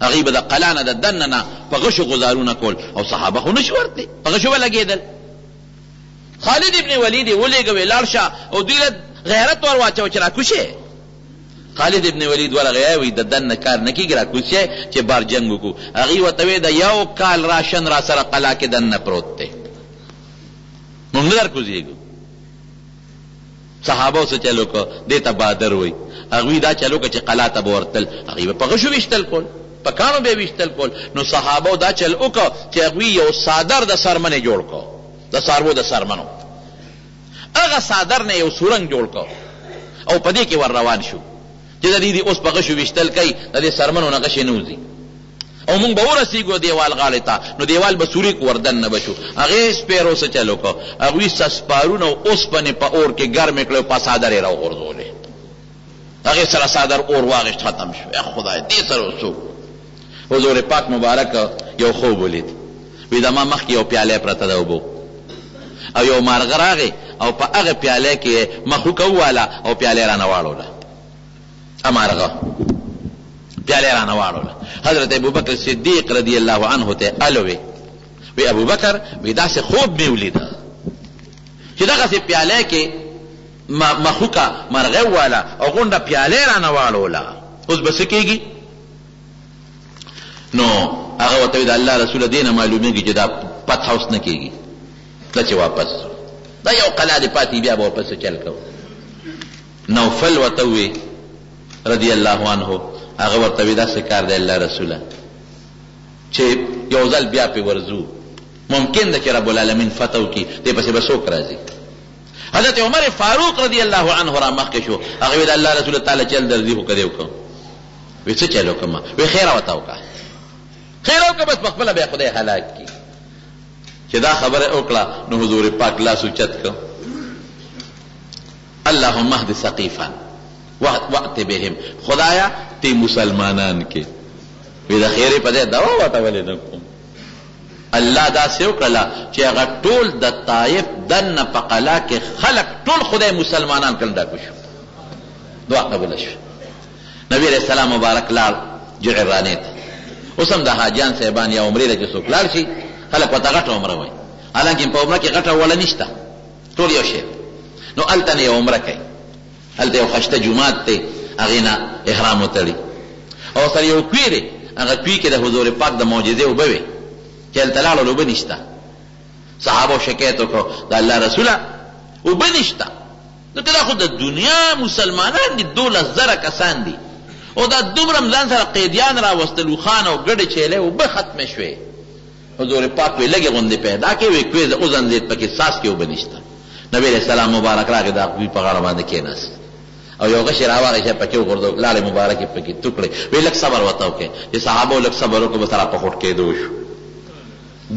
هغوی به د قلا نه د دننه نه په غشو غزارونه کول او صحابه خو نشو ورتلی، په غشو به لګېدل. خالد ابن ولید یې ولېږه، وې لاړ شه او دوی له غیرت ور واچوه چې راکوز شئ. خالد ابن ولید ورغی، وایي د دننه کار نه کېږي، راکوز شئ چې بار جنګ وکړو. هغوی ورته وې د یو کال راشن راسره قلا کې دننه پروت دی، موږ نه درکوزېږو. صحابو څه چل وکړ؟ دې ته بادر وایي. هغوی دا چل وکړ چې قلا ته به ورتلل، هغوی به په غشو ویشتل کول، په کاڼو به یې ویشتل کول. نو صحابو دا چل وکړ چې هغوی یو څادر د څرمنې جوړ کړ، د څاروو د څرمنو هغه څادر نه یو سورنګ جوړ کړ او په دې کې ور روان شو چې د دې دي اوس په غشو ویشتل کوي، د دې څرمنو نه غشې نه وځي او مونږ به ورسېږو دیوال غاړې ته، نو دیوال به سوري کړو، وردننه به شو. هغې سپیرو څه چل وکړ؟ هغوی څسپارونه او اوسپنې په اور کې ګرمې کړې او په څادر یې راوغورځولې. هغې سره څادر اور واغشت، ختم شو. یا خدای، دې سره اوس څوک؟ حضور پاک مبارک یو خوب ولید، وی د ما مخکې یو پیاله پرته ده اوبو، او یو مارغه راغی او په هغه پیاله کې یې مخوکه وواله او پیاله یې رانه واړوله. مارغه پیاله رانه واړوله. حضرت ابوبکر صدیق رضی الله عنه ته الوی، وی ابوبکر، وی داسې خوب مې ولید چې دغسې پیاله کې مخوکه مرغه وواله او غونډه پیاله یې رانه واړوله، اوس به څه کېږي؟ نو هغه ورته وی د الله رسوله، دې نه معلومېږي چې دا فتح اوس نه کېږي، ته چې واپس دا یو قلا دې پاتې، بیا به ورپسې چل کوو. نوفل ورته ووی رضی الله عنه، هغه ورته وی داسې کار دی الله رسوله چې یو ځل بیا پې ورځو، ممکن ده چې رب العالمین فتح وکړي، دې پسې به څوک راځي؟ حضرت عمر فاروق رضی الله عنه را مخکې شو، هغه وی د الله رسول تعالی چل درځي، خو که دې وکړم؟ وی څه چل وکړم؟ وی خیر ورته وکړه، خیر وکړه، بس په خپله بیا خدای هلاک کړي. چې دا خبره وکړه نو حضور پاک لاس اوچت کړ، اللهم اهد ثقيفا وأت بهم، خدایا تی مسلمانان کې. وی د خیرې په ځای دوا ورته ولې نه کوم؟ الله داسې وکړله چې هغه ټول د طائف دننه په قلا کې خلک ټول خدای مسلمانان کړل، ډاکو شو، دعا قبوله شوه. نبی علیه السلام مبارک لاړ جعرانې ته. اوس هم د حاجیان صاحبان یا عمرې له چې څوک لاړ شي، خلک ورته غټه عمره وایي، حالانکه په عمره کې غټه وړه نشته، ټول یو شی. نو هلته نه یو عمره کوي، هلته یو خشته جومات دی، هغې نه احرام وتړي او سره یو کوی دی، هغه کوی کې د حضور پاک د معجزې اوبه وې چې هلته لاړل اوبه نشته. صحابو شکایت وکړو، د الله رسوله اوبه نشته، ځکه دا خو د دنیا مسلمانان دي، 12,000 کسان دي او دا دومره هم ځان سره قیدیان راوستل، اوښان او ګډې چیلۍ، اوبه ختمې شوې. حضور پاک وی لږې غوندې پیدا کړې، وی کوې زه وزنځېد پکې څاڅکې اوبه نشته. نبی علیه السلام مبارک راغی، د هغوی په غاړه باندې کېناست او یو غشی راواخیست پکې وغورځو، لاړې مبارکې پکې تو کړې، وی لږ صبر ورته وکړئ. چې صحابو لږ صبر وکړ، بس را په خوټ کېدو شو،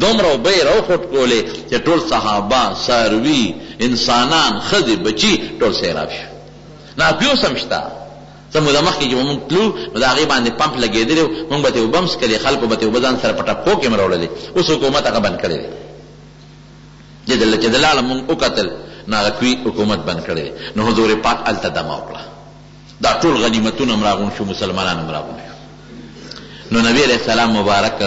دومره اوبه یې راوخوټکولې چې ټول صحابه، څاروي، انسانان، ښځې، بچي ټول سیراب شو. ناپي اوس هم شته. څه موده مخکې چې به موږ تلو نو د هغې باندې پمپ لګېدلی و، موږ به ترې اوبه هم څښلې، خلکو به ترې اوبه ځان سره په ټپکو کې هم راوړلې. اوس حکومت هغه بند کړی دی. چې د لاړه موږ وکتل نو هغه کوی حکومت بند کړی دی. نو حضور پاک هلته دمه وکړه، دا ټول غنیمتونه هم راغونډ شو، مسلمانان هم راغونډ شو. نو نبی علیه السلام مبارک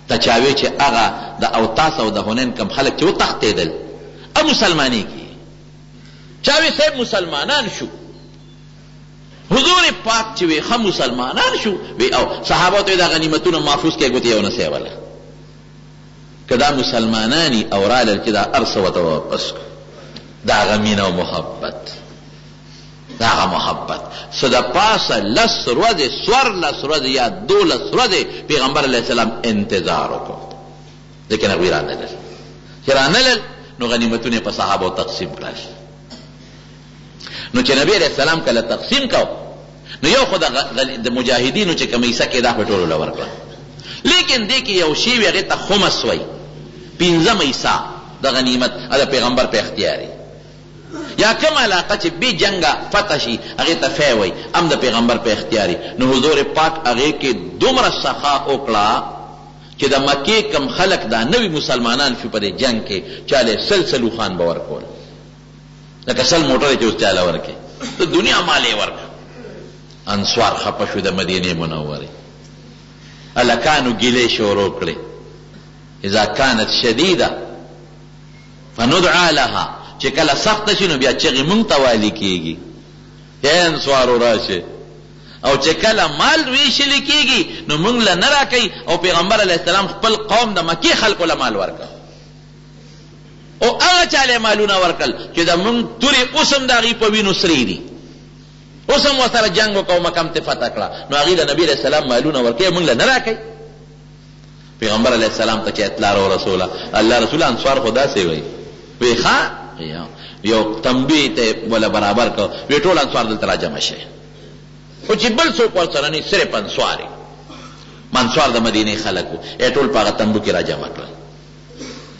ته چا وې چې هغه د اوتاس او د حنین کوم خلک چې وتښتېدل او مسلمانېږي، چا وې صاحب مسلمانان شو. حضور پاک چې وی ښه مسلمانان شو وی او صحابه ته دا غنیمتونه محفوظ کړي ګوتې یو نه سیوله که دا مسلمانان یي او رالل چې دا هر څه ورته واپس کړو. د هغه مینه او محبت، د هغه محبت څه د پاسه لس ورځې، 14 ورځې یا 12 ورځې پیغمبر علیه السلام انتظار وکړو، لیکن هغوی رانلل. چې رانلل نو غنیمتونه یې په صحابو تقسیم کړل. نو چې نبی علیه السلام کله تقسیم کاو نو یو خو د مجاهدینو چې کومه حصه کېده خو ټولو له ورکړه، لیکن دې کې یو شی وي هغې ته خمس وایي، پنځمه حصه د غنیمت د پیغمبر په اختیار یا کومه علاقه چې بې جنګه فتح شي هغې ته فی وایي، هم د پیغمبر په اختیار. نو حضور پاک هغې کې دومره سخا وکړه چې د مکې کوم خلک دا نوي مسلمانان شو په دې جنګ کې، چاله سل سل اوښان به ورکول، لکه 100 موټر چې اوس چاله ورکې، د دنیا مال یې ورکړ. انصار خپه شو د مدینې منورې هلکانو ګیلې شروع کړې، اذا کانت شدیده فندعا لها، چې کله سخته شي نو بیا چغې مونږ ته والي کېږي، ای انصارو راشئ، او چې کله مال ویشل کېږي نو مونږ له نه راکوي. او پیغمبر علیه السلام خپل قوم د مکې خلکو له مال ورکړ او هغه چا له مالونه ورکړل چې د مونږ تورې اوس هم د هغوی په وینو سرې دي، اوس هم ورسره جنګ وکړ او مکه هم ترې فتح کړه، نو هغوی له نبي علیه السلام مالونه ورکوي، مونږ له نه راکوي. پیغمبر علیه السلام ته چې اطلاع راورسوله، الله رسول انصار خو داسې وایي، وی ښه یو تنبیه ته وله برابر کړ، وی ټول انصار دلته راجمع شئ، خو چې بل څوک ورسره نه صرف انصار یې، انصار د مدینې خلک وو، یې ټول په هغه تنبو کې راجمع کړل.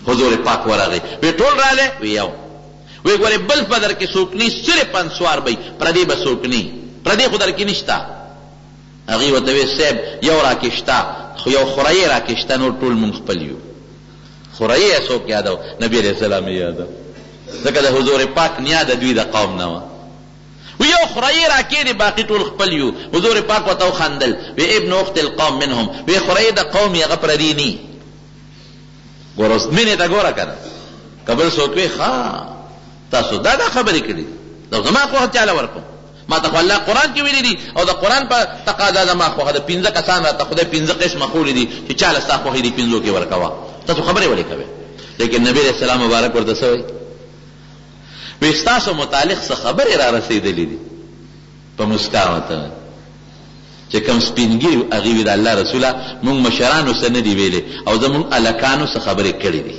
حضور پاک ورغی، وی ټول رالی؟ وی یو. وی ګورې بل په در کې څوک نی، صرف انصار به وي، پردی به څوک نی، پردی خو در کې نشته. هغوی ورته وی صاحب یو راکې شته، خو یو خوريې راکې شته، نور ټول مونږ خپل یو. خوريې یې څوک یادو؟ نبی علیه السلام یې یادو، ځکه د حضور پاک نیا د دوی د قوم نه وه. وی یو خوريې راکې دی، باقي ټول خپل یو. حضور پاک ورته وخندل، وی ابن اخت القوم منهم، وی خوريې د قوم یې، هغه پردی نی. ګوره اوس مینې ته ګوره که نه، که بل څوک وي ښه تاسو دا دا خبرې کړې دي، دا زما خوښه چاله ورکوم، ما ته خو الله قرآن کې ویلي دي او د قرآن په تقاضا زما خوښه ده، پنځه کسان راته خدای پنځه قسمه ښولي دي چې چاله ستا خوښې دي پنځو کې ورکوه، تاسو خبرې ولې کوئ؟ لیکن نبی علیه السلام مبارک ورته څه وایي؟ وایي ستاسو متعلق څه خبرې را رسېدلې دي. په مسکا ورته وایي چې کوم سپین ږیري وو هغوی وي د الله رسوله مونږ مشرانو څه نه دي ویلي او زمونږ هلکانو څه خبرې کړې دي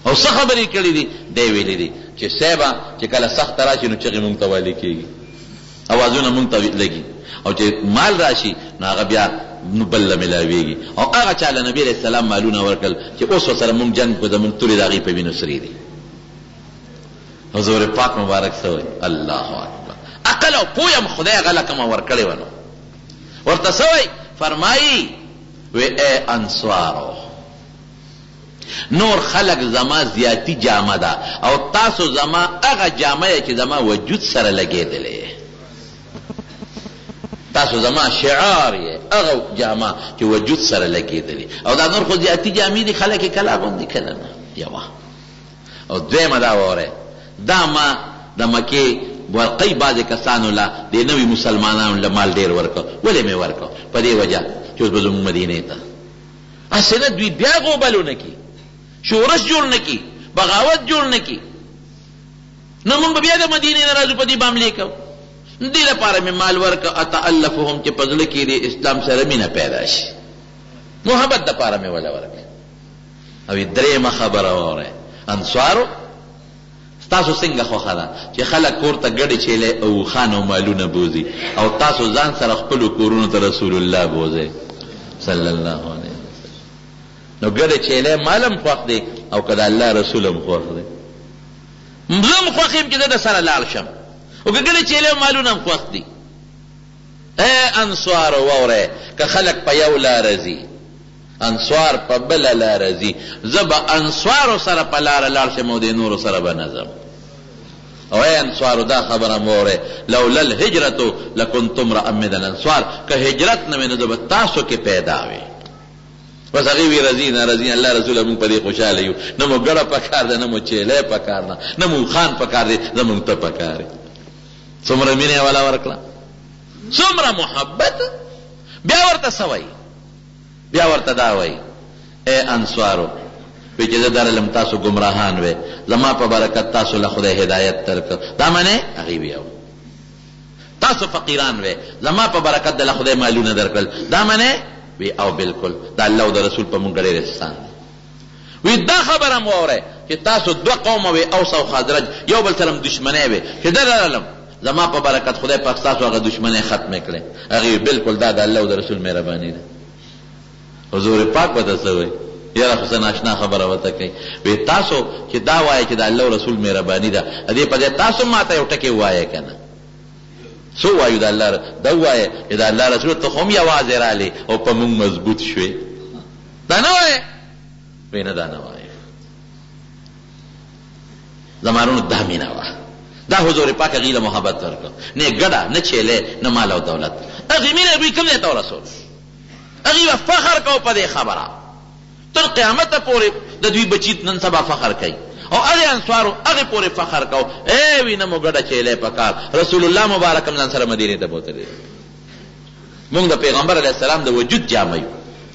او څه خبرې کړې دي؟ دی ویلي دي چې صاحبه چې کله سخته راشي نو چغې مونږ ته والي کېږي، اوازونه مونږ ته لګي، او چې مال راشي نو هغه بیا نو بل له ملاویږي. او هغه چا له نبي علیه السلام مالونه ورکړل چې اوس ورسره مونږ جنګ کوو، زمونږ تورې د هغوی په وینو سرې دي. حضور پاک مبارک څه وایي؟ الله اکبر! عقل او پوهه هم خدای هغه له کومه ورکړې وه نو ورته څه وایي؟ فرمایي وی ای انصارو نور خلق زما زیاتی جامه ده او تاسو زما هغه جامه یې چې زما وجود سره لګېدلې، تاسو زما شعار یې، هغه جامه چې وجود سره لګېدلې، او دا نور خو زیاتی جامې دي، خلک یې کله اغوندي کله نه. یوه او دویمه دا واورئ، دا ما د مکې ورقۍ بعضې کسانو له دې نوي مسلمانانو له مال ډېر ورکړ، ولې مې ورکړ؟ په دې وجه چې اوس به زموږ مدینې ته هسې نه دوی بیا غوبل ونه کړي، شورش جوړ نه کړي، بغاوت جوړ نه کړي، نو موږ به بیا د مدینې نه راځو په دې به حملې کوو. نو دې لپاره مې مال ورکړ، اتألفهم، چې په زړه کې دې اسلام سره مینه پیدا شي، محبت دپاره مې وله ورکړ. او درېیمه خبره واورئ، انصارو! ستاسو څنګه خوښه ده چې خلک کور ته ګډې چیلۍ او اوښان او مالونه بوځي او تاسو ځان سره خپلو کورونو ته رسول الله بوځئ صلی الله علیه وسلم؟ نو ګډې چیلۍ مال هم خوښ دی او که د الله رسول هم خوښ دی؟ زه هم خوښ یم چې زه درسره لاړ شم، خو که ګډې چیلۍ او مالونه هم خوښ دي. ای انصارو! واورئ، که خلک په یو لاره ځي، انصار په بله لاره ځي، زه به انصارو سره په لاره لاړ شم او دې نورو سره به نه ځم. او ای انصارو دا خبره هم واورئ، لولا الهجرة لکنت امرأ من الانصار، که هجرت نه وی نو زه به تاسو کې پیدا وی. بس هغوی وی رضی نه رضی، الله رسوله موږ په دې خوشحاله یو، نه مو ګړه پکار ده، نه مو چیلۍ پکار ده، نه مو اوښان پکار دي، زموږ ته پکار یې. څومره مینه یې ولا ورکړه، څومره محبت. بیا ورته څه وایي؟ بیا ورته دا وایي، ای انصارو! وی چې زه درلم تاسو ګمراهان وئ، زما په برکت تاسو له خدای هدایت درکړ، دا منئ؟ هغوی وی، هو. تاسو فقیران وئ، زما په برکت دله خدای مالونه درکړل، دا منئ؟ وی، او بالکل، د الله او د رسول په مونږ ډېر احسان دی. وی دا خبره هم واورئ چې تاسو دوه قومه وئ، اوس او خزرج، یو بل سره هم دښمنۍ وئ، چې زه درلم زما په برکت خدای پاک ستاسو هغه دښمنۍ ختمې کړې. هغوی وی، بالکل دا د الله او د رسول مهرباني ده. حضور پاک ورته څه وایي؟ یاره خو څه ناشنا خبره ورته کوي. وی تاسو چې دا وایئ چې د الله او رسول مهرباني ده، د دې په ځای تاسو هم ماته یو ټکی ووایئ که نه؟ څه ووایو د الله دا ووایه چې د الله رسول ته خو هم یوازې رالې او په موږ مضبوط شوې. دا نه وایې؟ وی نه دا نه وایې. زما وروڼو دا مینه وه. دا حضور پاک هغوی له محبت ورکړ. نه ګډه، نه چیلې، نه مال او دولت. هغې مینه هغوی کوم ځای ته ورسول؟ هغوی به فخر کوو په دې خبره تر قیامته پورې د دوی بچي نن سبا فخر کوي او هغې انصارو هغې پورې فخر کوو ای وي نه مو ګډه چیلی په کار رسول الله مبارک هم ځان سره مدینې ته بوتلی مونږ د پیغمبر علیه السلام د وجود جامه یو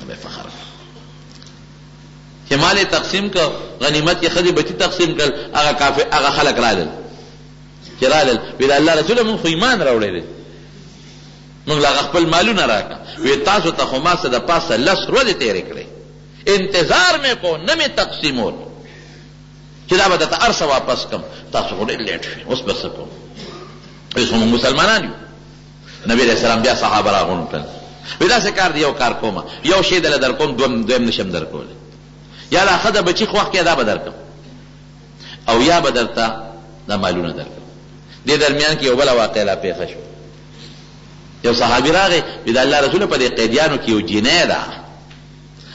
به فخر چې مال تقسیم کړ غنیمت کې ښځې بچي تقسیم کړل هغه کافر هغه خلک رالل چې رالل وی د الله رسول مونږ خو ایمان راوړی دی مونږ له هغه خپل مالونه راکړه. وی تاسو ته خو ما څه د پاسه لس ورځې تېرې کړې، انتظار مې کو، نه مې تقسیمول چې دا به درته هر څه واپس کړم، تاسو خو ډېر لېټ شوئ، اوس به څه کوم؟ اوس خو مونږ مسلمانان یو. نبی علیه السلام بیا صحابه راغونډ کړل، وی داسې کار دی، یو کار کوم، یو شی دله درکوم، دویم نشم درکولی، یا دا ښځه بچي خوښ کړئ دا به درکړم او یا به درته دا مالونه درکړم. دې درمیان کې یو بله واقعه لا پېښه شوه. یو صحابي راغی وی د الله رسول په دې قیدیانو کې یو جینۍ ده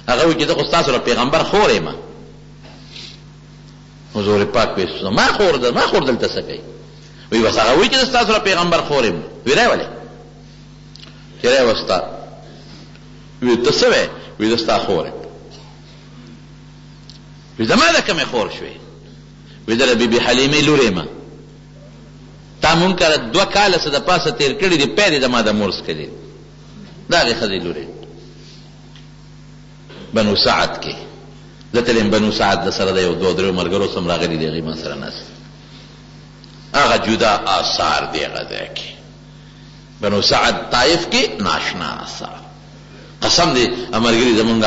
هغه وی چې زه خو ستاسو د پیغمبر خور یم حضور پاک وی ما خور ده ما خور دلته څه کوي وی بس هغه وی چې ستاسو د پیغمبر خور یم وی راولې چې راوستا وی ته څه وی وی زه ستا خور یم وی زما د کومې خور شوې وی زه د بیبي حلیمې لور یم تا مونږ کره دوه کاله څه د پاسه تېر کړي دي، پی دې زما د مور څکلي دي. د هغې ښځې لور یې بنو سعد کې زه تللی یم، بنو سعد له سره د یو دوو دریو ملګرو سم راغلي دي، هغوی ما سره ناست دي. هغه جدا آثار دي هغه ځای کې، بنو سعد طایف کې ناشنا آثار. قسم دی ملګري زمونږ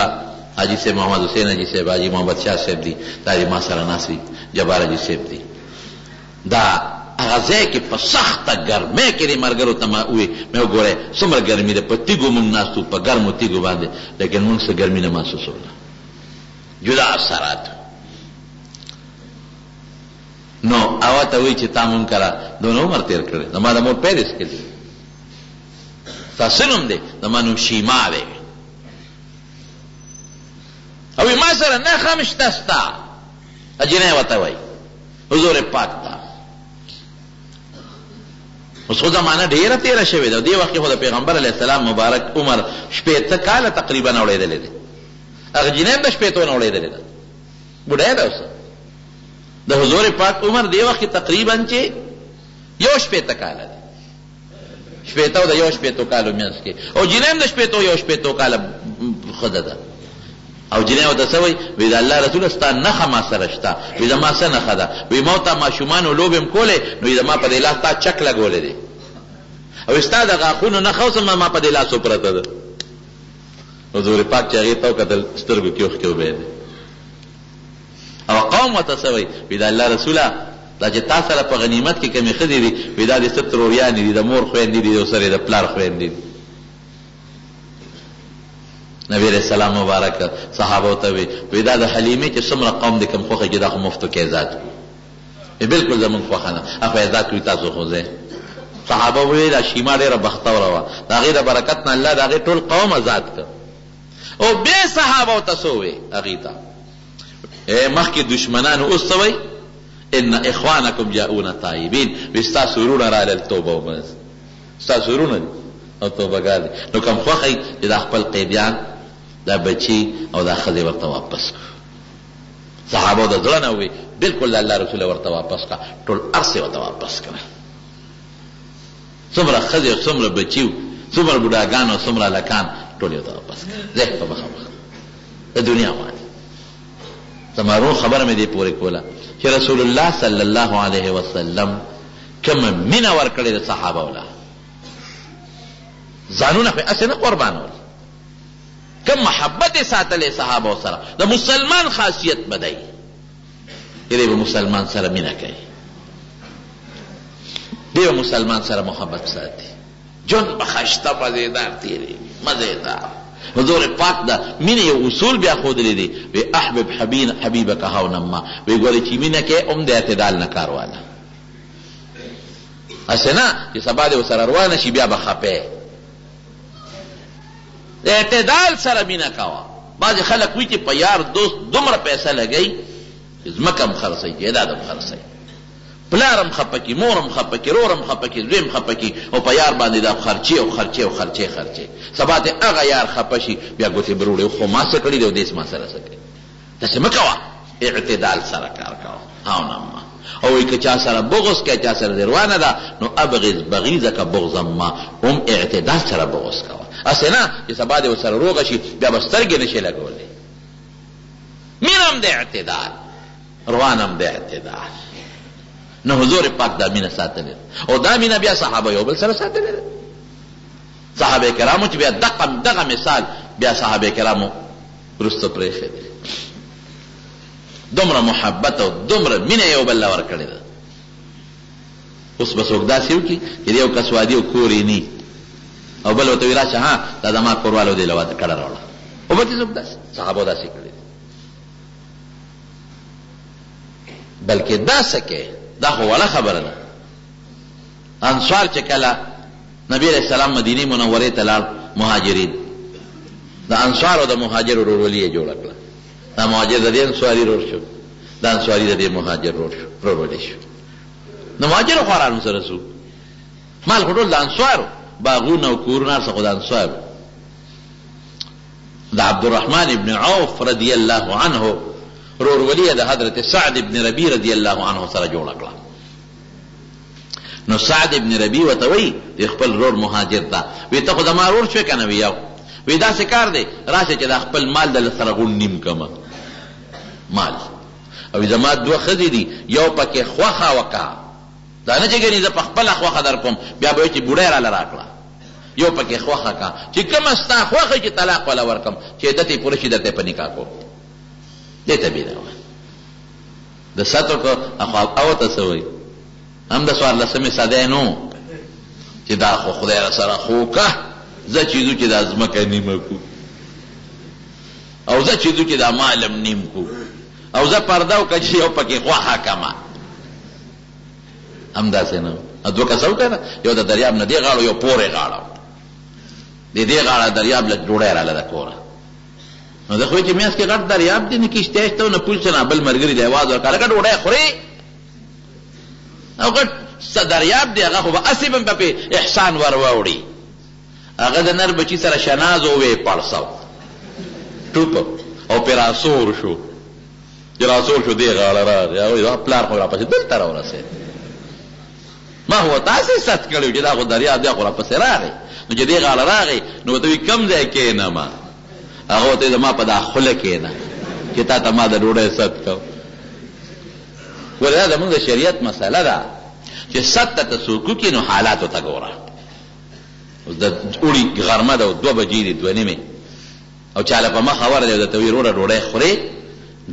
حاجي صاحب محمد حسین حاجي صاحب، حاجي محمد شاه صاحب دي، دا دي ما سره ناست دي، جبار حاجي صاحب دي. دا هغه ځای کې په سخته ګرمۍ کې دې ملګرو ته ما ووې، مې وګورئ څومره ګرمي ده، په تیږو موږ ناست وو، په ګرمو تیږو باندې، لیکن موږ څه ګرمي نه محسوسوله، جدا اثرات وو. نو هغه ته وایي چې تا مونږ کره دونه عمر تېر کړی، زما د مور پی دې څکلی، ستا څه نوم دی؟ زما نوم شیما دی. او ما سره نښه هم شته ستا. جینۍ ورته وایي حضور پاک ته. اوس خو زمانه ډیره تیره شوې ده، دې وخت کې خو د پیغمبر علیه السلام مبارک عمر 60 کاله تقریبا اوړېدلی دی، هغه جینۍ هم د شپېتو نه اوړېدلې ده، بوډۍ ده اوس. د حضور پاک عمر دې وخت کې تقریبا چې 61 کاله دی، 60 او د 61 کالو منځ کې، او جینۍ هم د 60 61 کاله ښځه ده. او جینۍ ورته څه وایي؟ وایي د الله رسوله ستا نښه ما سره شته. وایي زما څه نښه ده؟ وایي ما او تا ماشومانو لوبې هم کولې، نو وایي زما په دې لاس تا چک لګولی دی، او ستا د غاښونو نښه اوس هم زما په دې لاسو پرته ده. حضور پاک چې هغې ته وکتل سترګو کې اوښکې وبهېدې. او قوم ورته څه وایي؟ وایي د الله رسوله دا چې تا سره په غنیمت کې کومې ښځې دي، وایي دا دې څه تروریانې دي، د مور خویندې دي او سره یې د پلار خویندې دي. نبی علیہ السلام مبارک صحابه ته وی، وی دا د حلیمې چې څومره قوم دې کوم خوښه چې دا خو مفتو کې آزاد کړو، وی بالکل زمونږ خوښه نه، اخو آزاد کړو تاسو خو ځئ. صحابه وی دا شیما ډېره بختوره وه، د هغې د برکت نه الله د هغې ټول قوم آزاد کړ. او بیا صحابه ته څه ووی هغوی ته؟ ای مخکې دښمنانو اوس څه وایي؟ ان اخوانکم جاؤنا تائبین، وی ستاسو وروڼه رالل توبه وباسي، ستاسو وروڼه دي او توبه ګار دي، نو کوم خوښه وي چې دا خپل قیدیان، دا بچي او دا ښځې ورته واپس کړو. صحابو د زړه نه وویل، بلکل د الله رسوله ورته واپس کړه، ټول هر څه ورته واپس کړه. څومره ښځې او څومره بچي وو، څومره بوډاګان او څومره هلکان، ټول یې ورته واپس کړل. ځئ په مخه مخه د دنیا مال. زما ورور خبره مې دې پورې کوله چې رسول الله صلی الله علیه وسلم کومه مینه ورکړې ده صحابه ولا، ځانونه خو یې هسې نه قربانول، کوم محبت یې ساتلی صحابه سره. د مسلمان خاصیت به دی چې دی به مسلمان سره مینه کوي، دی به مسلمان سره محبت ساتي، ژوند به ښایسته مزېدار تېرېږي، مزېدار. حضور پاک د مینې یو اصول بیا ښودلی دی، وی احبب حبیبک هونا ما، وی ګورې چې مینه کوې هم د اعتدال نه کار واله، هسې نه چې سبا دې ورسره روانه شي بیا به خپه یې. د اعتدال سره مینه کوه. بعضې خلک وي چې په یار دوست دومره پیسه لګوي چې ځمکه هم خرڅوي، جایداد هم خرڅوي، پلار هم خپه کړي، مور هم خپه کړي، ورور هم خپه کړي، زوی هم خپه کړي، او په یار باندې دا خرچې او خرچې او خرچې خرچې. سبا ته هغه یار خپه شي، بیا ګوتې بروړي، خو ما څه کړي دي او دی زما سره څه کوي. داسې مه کوه، اعتدال سره کار کوه. او نه ما او وایي که چا سره بغض کوې، چا سره دې روانه ده، نو ابغض بغیضک بغضا ما، هم اعتدال سره بغض کوه، هسې نه چې سبا دې ورسره روغه شي، بیا به سترګې نه شې لګولی. مینه هم د اعتدال، روان هم د اعتدال. نو حضور پاک دا مینه ساتلې ده، او دا مینه بیا صحابه یو بل سره ساتلې ده. صحابه کرامو چې بیا دغه دغه مثال بیا صحابه کرامو وروسته پرېښی دی. دومره محبت او دومره مینه یو بل له ورکړې ده. اوس به څوک داسې وکړي چې یو کس وادي او کور یې نی او بل ورته وایي راشه ها دا زما کورواله دې له واده کډه راوړه، وبه کړي څوک داسې؟ صحابو داسې کړي دي. بلکې دا څه کې دا خو وړه خبره ده. انصار چې کله نبی علیه السلام مدینې منورې ته لاړ، مهاجرین د انصار او د مهاجرو ورورولي یې جوړه کړه. دا مهاجر د دې انصاري ورور شو، دا انصاري د دې مهاجر ورور شو، ورورولي شو. نو مهاجرو خوارانو سره څو مال خو ټول د انصارو، باغونه او کورونه هر څه خو د انصارو. د عبدالرحمن ابن عوف رضی الله عنه ورورولي د حضرت سعد ابن ربیع رضی الله عنه سره جوړه کړه. نو سعد ابن ربیع ورته وایي د خپل ورور مهاجر ته، وی ته خو زما ورور شوې که نه؟ وی یو. وی داسې کار دی، راشه چې دا خپل مال د سره غونډ نیم کړم مال، او زما دوه ښځې دي، یو پکې خوښه وکړه، دا نه چې ګنې زه په خپله خوښه در کوم بیا به وایي چې بوډۍ راله راکړه، یو پکې خوښه کا چې کومه ستا خوښه چې طلاق وله ورکړم، چې عدت یې پوره شي درته یې په نکاح کوم. دې ته بې دا وایي د ستو کو اخو او ته څه وایي، هم د څوارلسمې صدۍ نو چې دا خو خدای را سره خو که زه چې ځو چې دا ځمکه نیمه کو، او زه چې ځو چې دا مال هم نیم کو، او زه پرده وکړه چې یو پکې خوښه کمه. همداسې نه دوه کسه وکړه، یو د دریاب نه دې غاړو، یو پورې غاړه، د دې غاړه دریاب له ډوډۍ راله د کوره. نو د خو چې میاس کې غټ دریاب دی، نه کښتۍ شته نه پول شته، نه بل ملګري دی اواز ورکړه لکه ډوډۍ خورې، او غټ څه دریاب دی، هغه خو به هسې هم پې احسان ور واوړي. هغه د نر بچي سره شناز او ویې پړسو ټوپ او پرې راسور شو. چې راسور شو دې غاړه راغی، هغه وایي پلار خو راپسې دلته راورسېد، ما خو تاسې ست کړی چې دا خو دریاب دی، خو راپسې راغی. نو چې دې غاړه راغی نو ورته وایي کوم ځای کښېنم؟ هغه ورته وایي زما په دا خوله کښېنه چې تا ته ما د ډوډۍ ست کوم. ګوره دا زموږ د شریعت مسله ده چې ست ته څوک وکړي نو حالاتو ته ګوره. اوس د اوړي غرمه ده او 2 بجې دي، 2 نیمې، او چاله په مخه ورغی او درته وایي وروره ډوډۍ خورې؟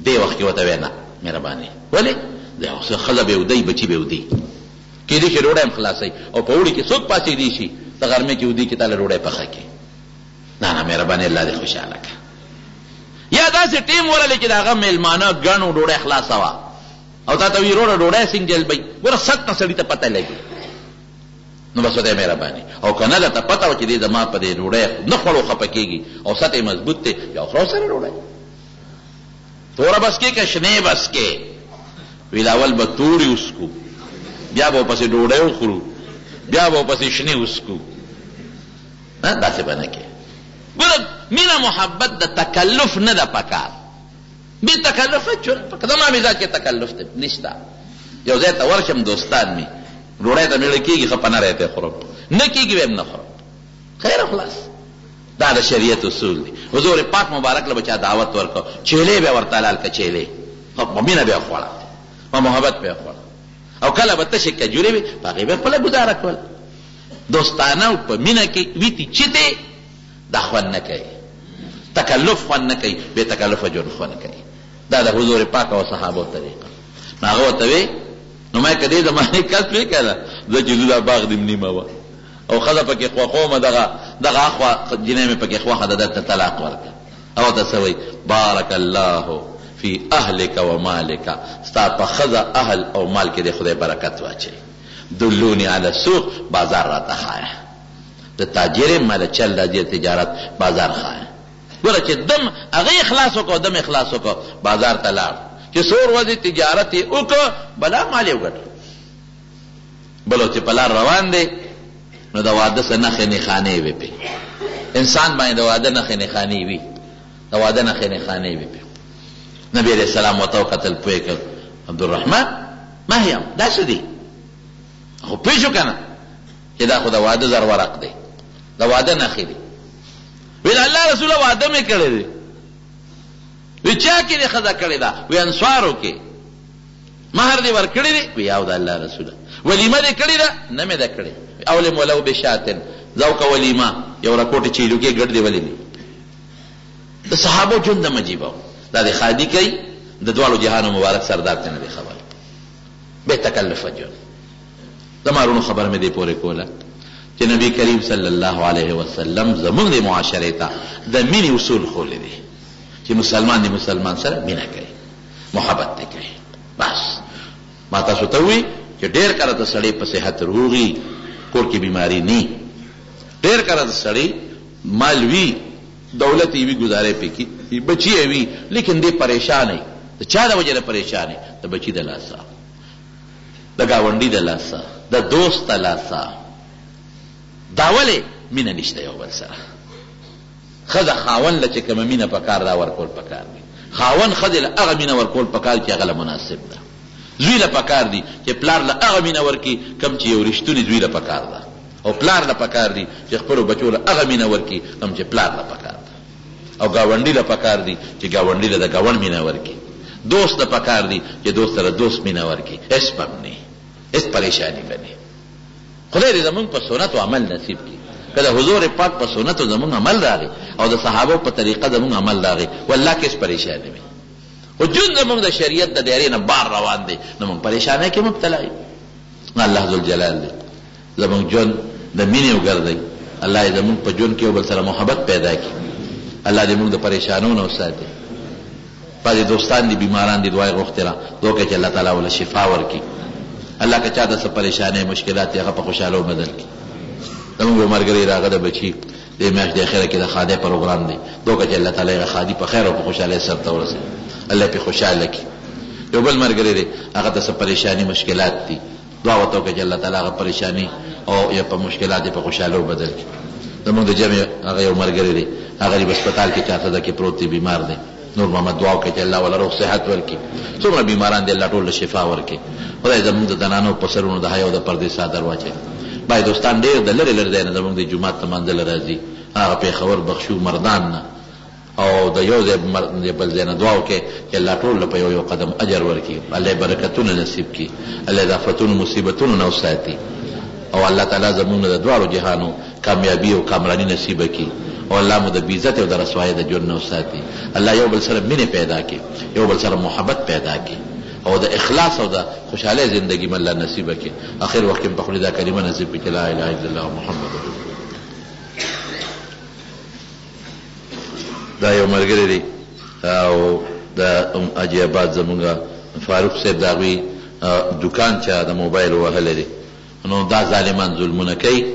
دې وخت کې ورته وایي نه مهرباني، ولې؟ دی خو ښځه به یې ودوي، بچي به یې ودوي، کېدای شي ډوډۍ هم خلاصوي، او په اوړي کې څوک پاڅېدی شي د غرمې چې ودوي چې تا له ډوډۍ پخه کړي؟ نه نه مهرباني، الله دې خوشحاله کړه. یا داسې ټیم ورغلی چې د هغه مېلمانه ګڼ و، ډوډۍ خلاصه وه او تا ته وایي وروره ډوډۍ څنګه جلبوي؟ ګوره ست نه سړي ته پته لګي، نو بس ورته مهرباني. او که نه درته پته وه چې دې زما په دې ډوډۍ نه خوړو خفه کېږي او ست یې مضبوط دی، بیا وخوره ورسره ډوډۍ. توره بس کې که شنې بس کې؟ ویل اول به تورې وڅکو، بیا به ورپسې ډوډۍ وخورو، بیا به ورپسې شنې وڅکو. نه داسې به نه کې. ګوره مینه محبت د تکلف نه ده پکار، بې تکلفه ژوند پکار. زما مزاج کې تکلف دی نشته. یو ځای ته ورشم دوستان مې ډوډۍ ته مې زړه کېږي، ښه په نره یې پرې خورم، نه کېږي بیا هم نه خورم. خیر او خلاص. دا د شریعت اصول دي. حضور پاک مبارک له به چا دعوت ورکړ، چیلې به یې ورته حلال کړه، چیلې خو په مینه به یې خوړه، په محبت به یې خوړه، او کله به تشې کجورې وې، په هغې به یې خپله ګوزاره کوله. دوستانه او په مینه کې ویتي چیتې دا خوند نه کوي، تکلف خوند نه کوي، بې تکلفه ژوند خوند کوي. دا د حضور پاک او صحابو طریقه. نو هغه ورته وی، نو ما که دې زمانې کس وی که نه، زه چې ځو دا باغ دې نیمه وه او ښځه پکې خوښومه، دغه دغه اخوا جینۍ مې پکې خوښه ده، درته طلاق ورکړه. هغه ورته څه وایي؟ بارک الله فی اهلک و مالک، ستا په ښځه، اهل او مال کې دې خدای برکت واچوي. دلوني علی السوق، بازار راته ښایه. زه تاجر یم، ماله چل راځي د تجارت، بازار ښایه. ګوره چې دم هغه اخلاص وکړ او دم اخلاص وکړ، بازار ته لاړ، چې څو ورځې تجارت یې وکړ، بلا مال یې وګټه. بل چې په لار روان دی نو د واده څه نښې نښانې وي پې، انسان باندې د واده نښې نښانې وي، د واده نښې نښانې وي پې. نبی علیہ السلام ورته وکتل، پوه کړ، عبدالرحمن ما هي، دا څه دي؟ خو پوه شو که نه چې دا خو د واده زر ورق دی، د واده نښې دي. وی د الله رسوله واده مې کړی دی. وی چا کې دې ښځه کړې ده؟ وی انصارو کې. مهر دې ورکړی دی؟ وی یاو د الله رسوله. ولیمه دې کړې ده؟ نه مې ده کړې. اولم ولو بشاتن، ځه وکړه ولیمه، یو رکوټ چیلوکې ګډ دې ولې دی. د صحابو ژوند هم عجیبه و. دا دې ښادي کوي، د دواړو جهانو مبارک سردار ته نه دی خبر. بې تکلفه ژوند. زما وروڼو خبره مې دې پورې کوله چې نبي کریم صلی الله علیه وسلم زموږ دې معاشرې ته د مینې اصول ښوولي دي چې مسلمان دې مسلمان سره مینه کوي، محبت دې کوي. بس ما تاسو ته وویل چې ډېر کله د سړی په صحت روغي، کور کې بیماري نی، ډېر کله د سړی مال وي، دولت یې وي، ګزاره یې پرې کېږي، بچي یې وي، لیکن دی پریشان وي. د چا د وجې نه پریشان وي؟ د بچي د لاسه، د ګاونډي د لاسه، د دوست د لاسه. دا ولې؟ مینه نشته یو بل سره. ښځه خاوند له چې کومه مینه پکار ده ورکول پکار دي، خاوند ښځې له هغه مینه ورکول پکار چې هغه له مناسب ده. زوی له پکار دي چې پلار له هغه مینه ورکړي کوم چې یو رښتوني زوی له پکار ده، او پلار له پکار دي چې خپلو بچو له هغه مینه ورکړي کوم چې پلار له پکار ده، او ګاونډي له پکار دي چې ګاونډي له د ګاونډ مینه ورکړي، دوست له پکار دي چې دوست ته د دوست مینه ورکړي. هېڅ به هم نه، هېڅ پریشاني به نه. خدای دې زمونږ په سنتو عمل نصیب کړي. که د حضور پاک په سنتو زمونږ عمل راغی او د صحابو په طریقه زمونږ عمل راغی، والله که هېڅ پریشاني وي. خو ژوند زمونږ د شریعت د دایرې نه بار روان دی، نو مونږ پریشانۍ کې مبتلا یو. الله ذوالجلال دې زمونږ ژوند د مینې وګرځوي. الله دې زمونږ په ژوند کې یو بل سره محبت پیدا کړي. الله دې مونږ د پریشانو نه وساتي. بعضې دوستان دي بیماران دي، دعا یې غوښتې ده، دعا وکړئ چې الله تعالی وله شفا ورکړي. الله که چاته څه پریشانۍ مشکلات دي هغه په خوشحالو بدل کړي. زمونږ یو ملګری د هغه د بچي دې میاشت د اخره کې د ښادۍ پروګرام دی، دعا وکړئ چې الله تعالی هغه ښادي په خیر او په خوشحالۍ سرته ورسوي، الله یې پرې خوشحاله کړي. یو بل ملګری دی هغه ته څه پریشاني مشکلات دي، دعا ورته وکړئ چې الله تعالی هغه پریشاني او یا په مشکلات یې په خوشحالو بدل کړي. زموږ د جمع هغه یو ملګری دی، هغه غریب هسپتال کې چارسده کې پروت دی، بیمار دی، نور محمد دعا وکړئ چې الله وله روغ صحت ورکړي. څومره بیماران دي الله ټول له شفا ورکړي. خدای زموږ د زنانو په سرونو د حیا او د پردې څادر واچوي. بعضې دوستان ډېر د لرې لرې ځای نه زموږ دې جومات ته لمانځه له راځي، هغه پېښور، بخشو، مردان نه او د یو ځای بل ځای نه. دعا وکړئ چې الله ټول له په یو یو قدم اجر ورکړي، الله یې برکتونه نصیب کړي، الله یې د افتونو مصیبتونو نه وساتي، او الله تعالی زموږ نه د دواړو جهانو کامیابي او کامراني نصیب کړي، او الله مو د بې عزتۍ او د رسوایۍ د ژوند نه وساتي. الله یو بل سره مینې پیدا کړي، یو بل سره محبت پیدا کړي، او د اخلاص او د خوشحالۍ زندګي مو الله نصیب کړي. اخر وخت کې په خولې دا کلمه نصیب کړي چې لا اله الا الله محمد رسول الله. دا یو ملګری دی او د حاجي اباد زمونږ فاروق صاحب د هغوی دوکان چا د موبایل وهلی دی، نو دا ظالمان ظلمونه کوي،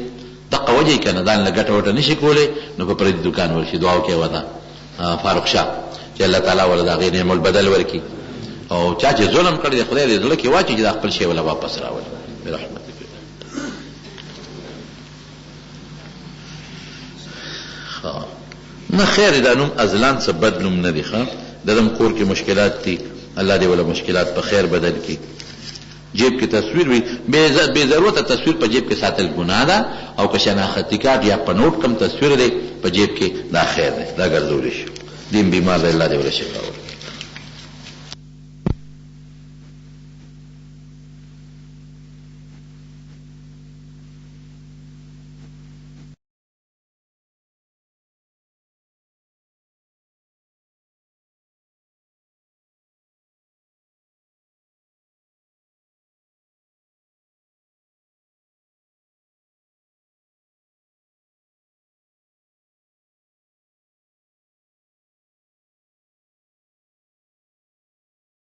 دقه وجه یې که نه ځان له ګټه وټه نه شي کولی نو په پردي دوکان ورشي. دعا وکړئ ورته فاروق شاه چې الله تعالی وله د هغې نعم البدل ورکړي، او چا چې ظلم کړی دی خدای دې زړه کې واچوي چې دا خپل شی وله واپس راولي برحمتک. نه خیر دا نوم ازلان څه بد نوم نه دی. ښه د دم کور کې مشکلات دي، الله دې وله مشکلات په خیر بدل کړي. جیب کې تصویر وي، بې ضرورته تصویر په جیب کې ساتل ګناه ده او که شناختي کارت یا په نوټ کوم تصویر دی په جیب کې دا خیر دی، دا ګرځولی شي. دیم بیمار دی الله دې ورله شفا ورکړي.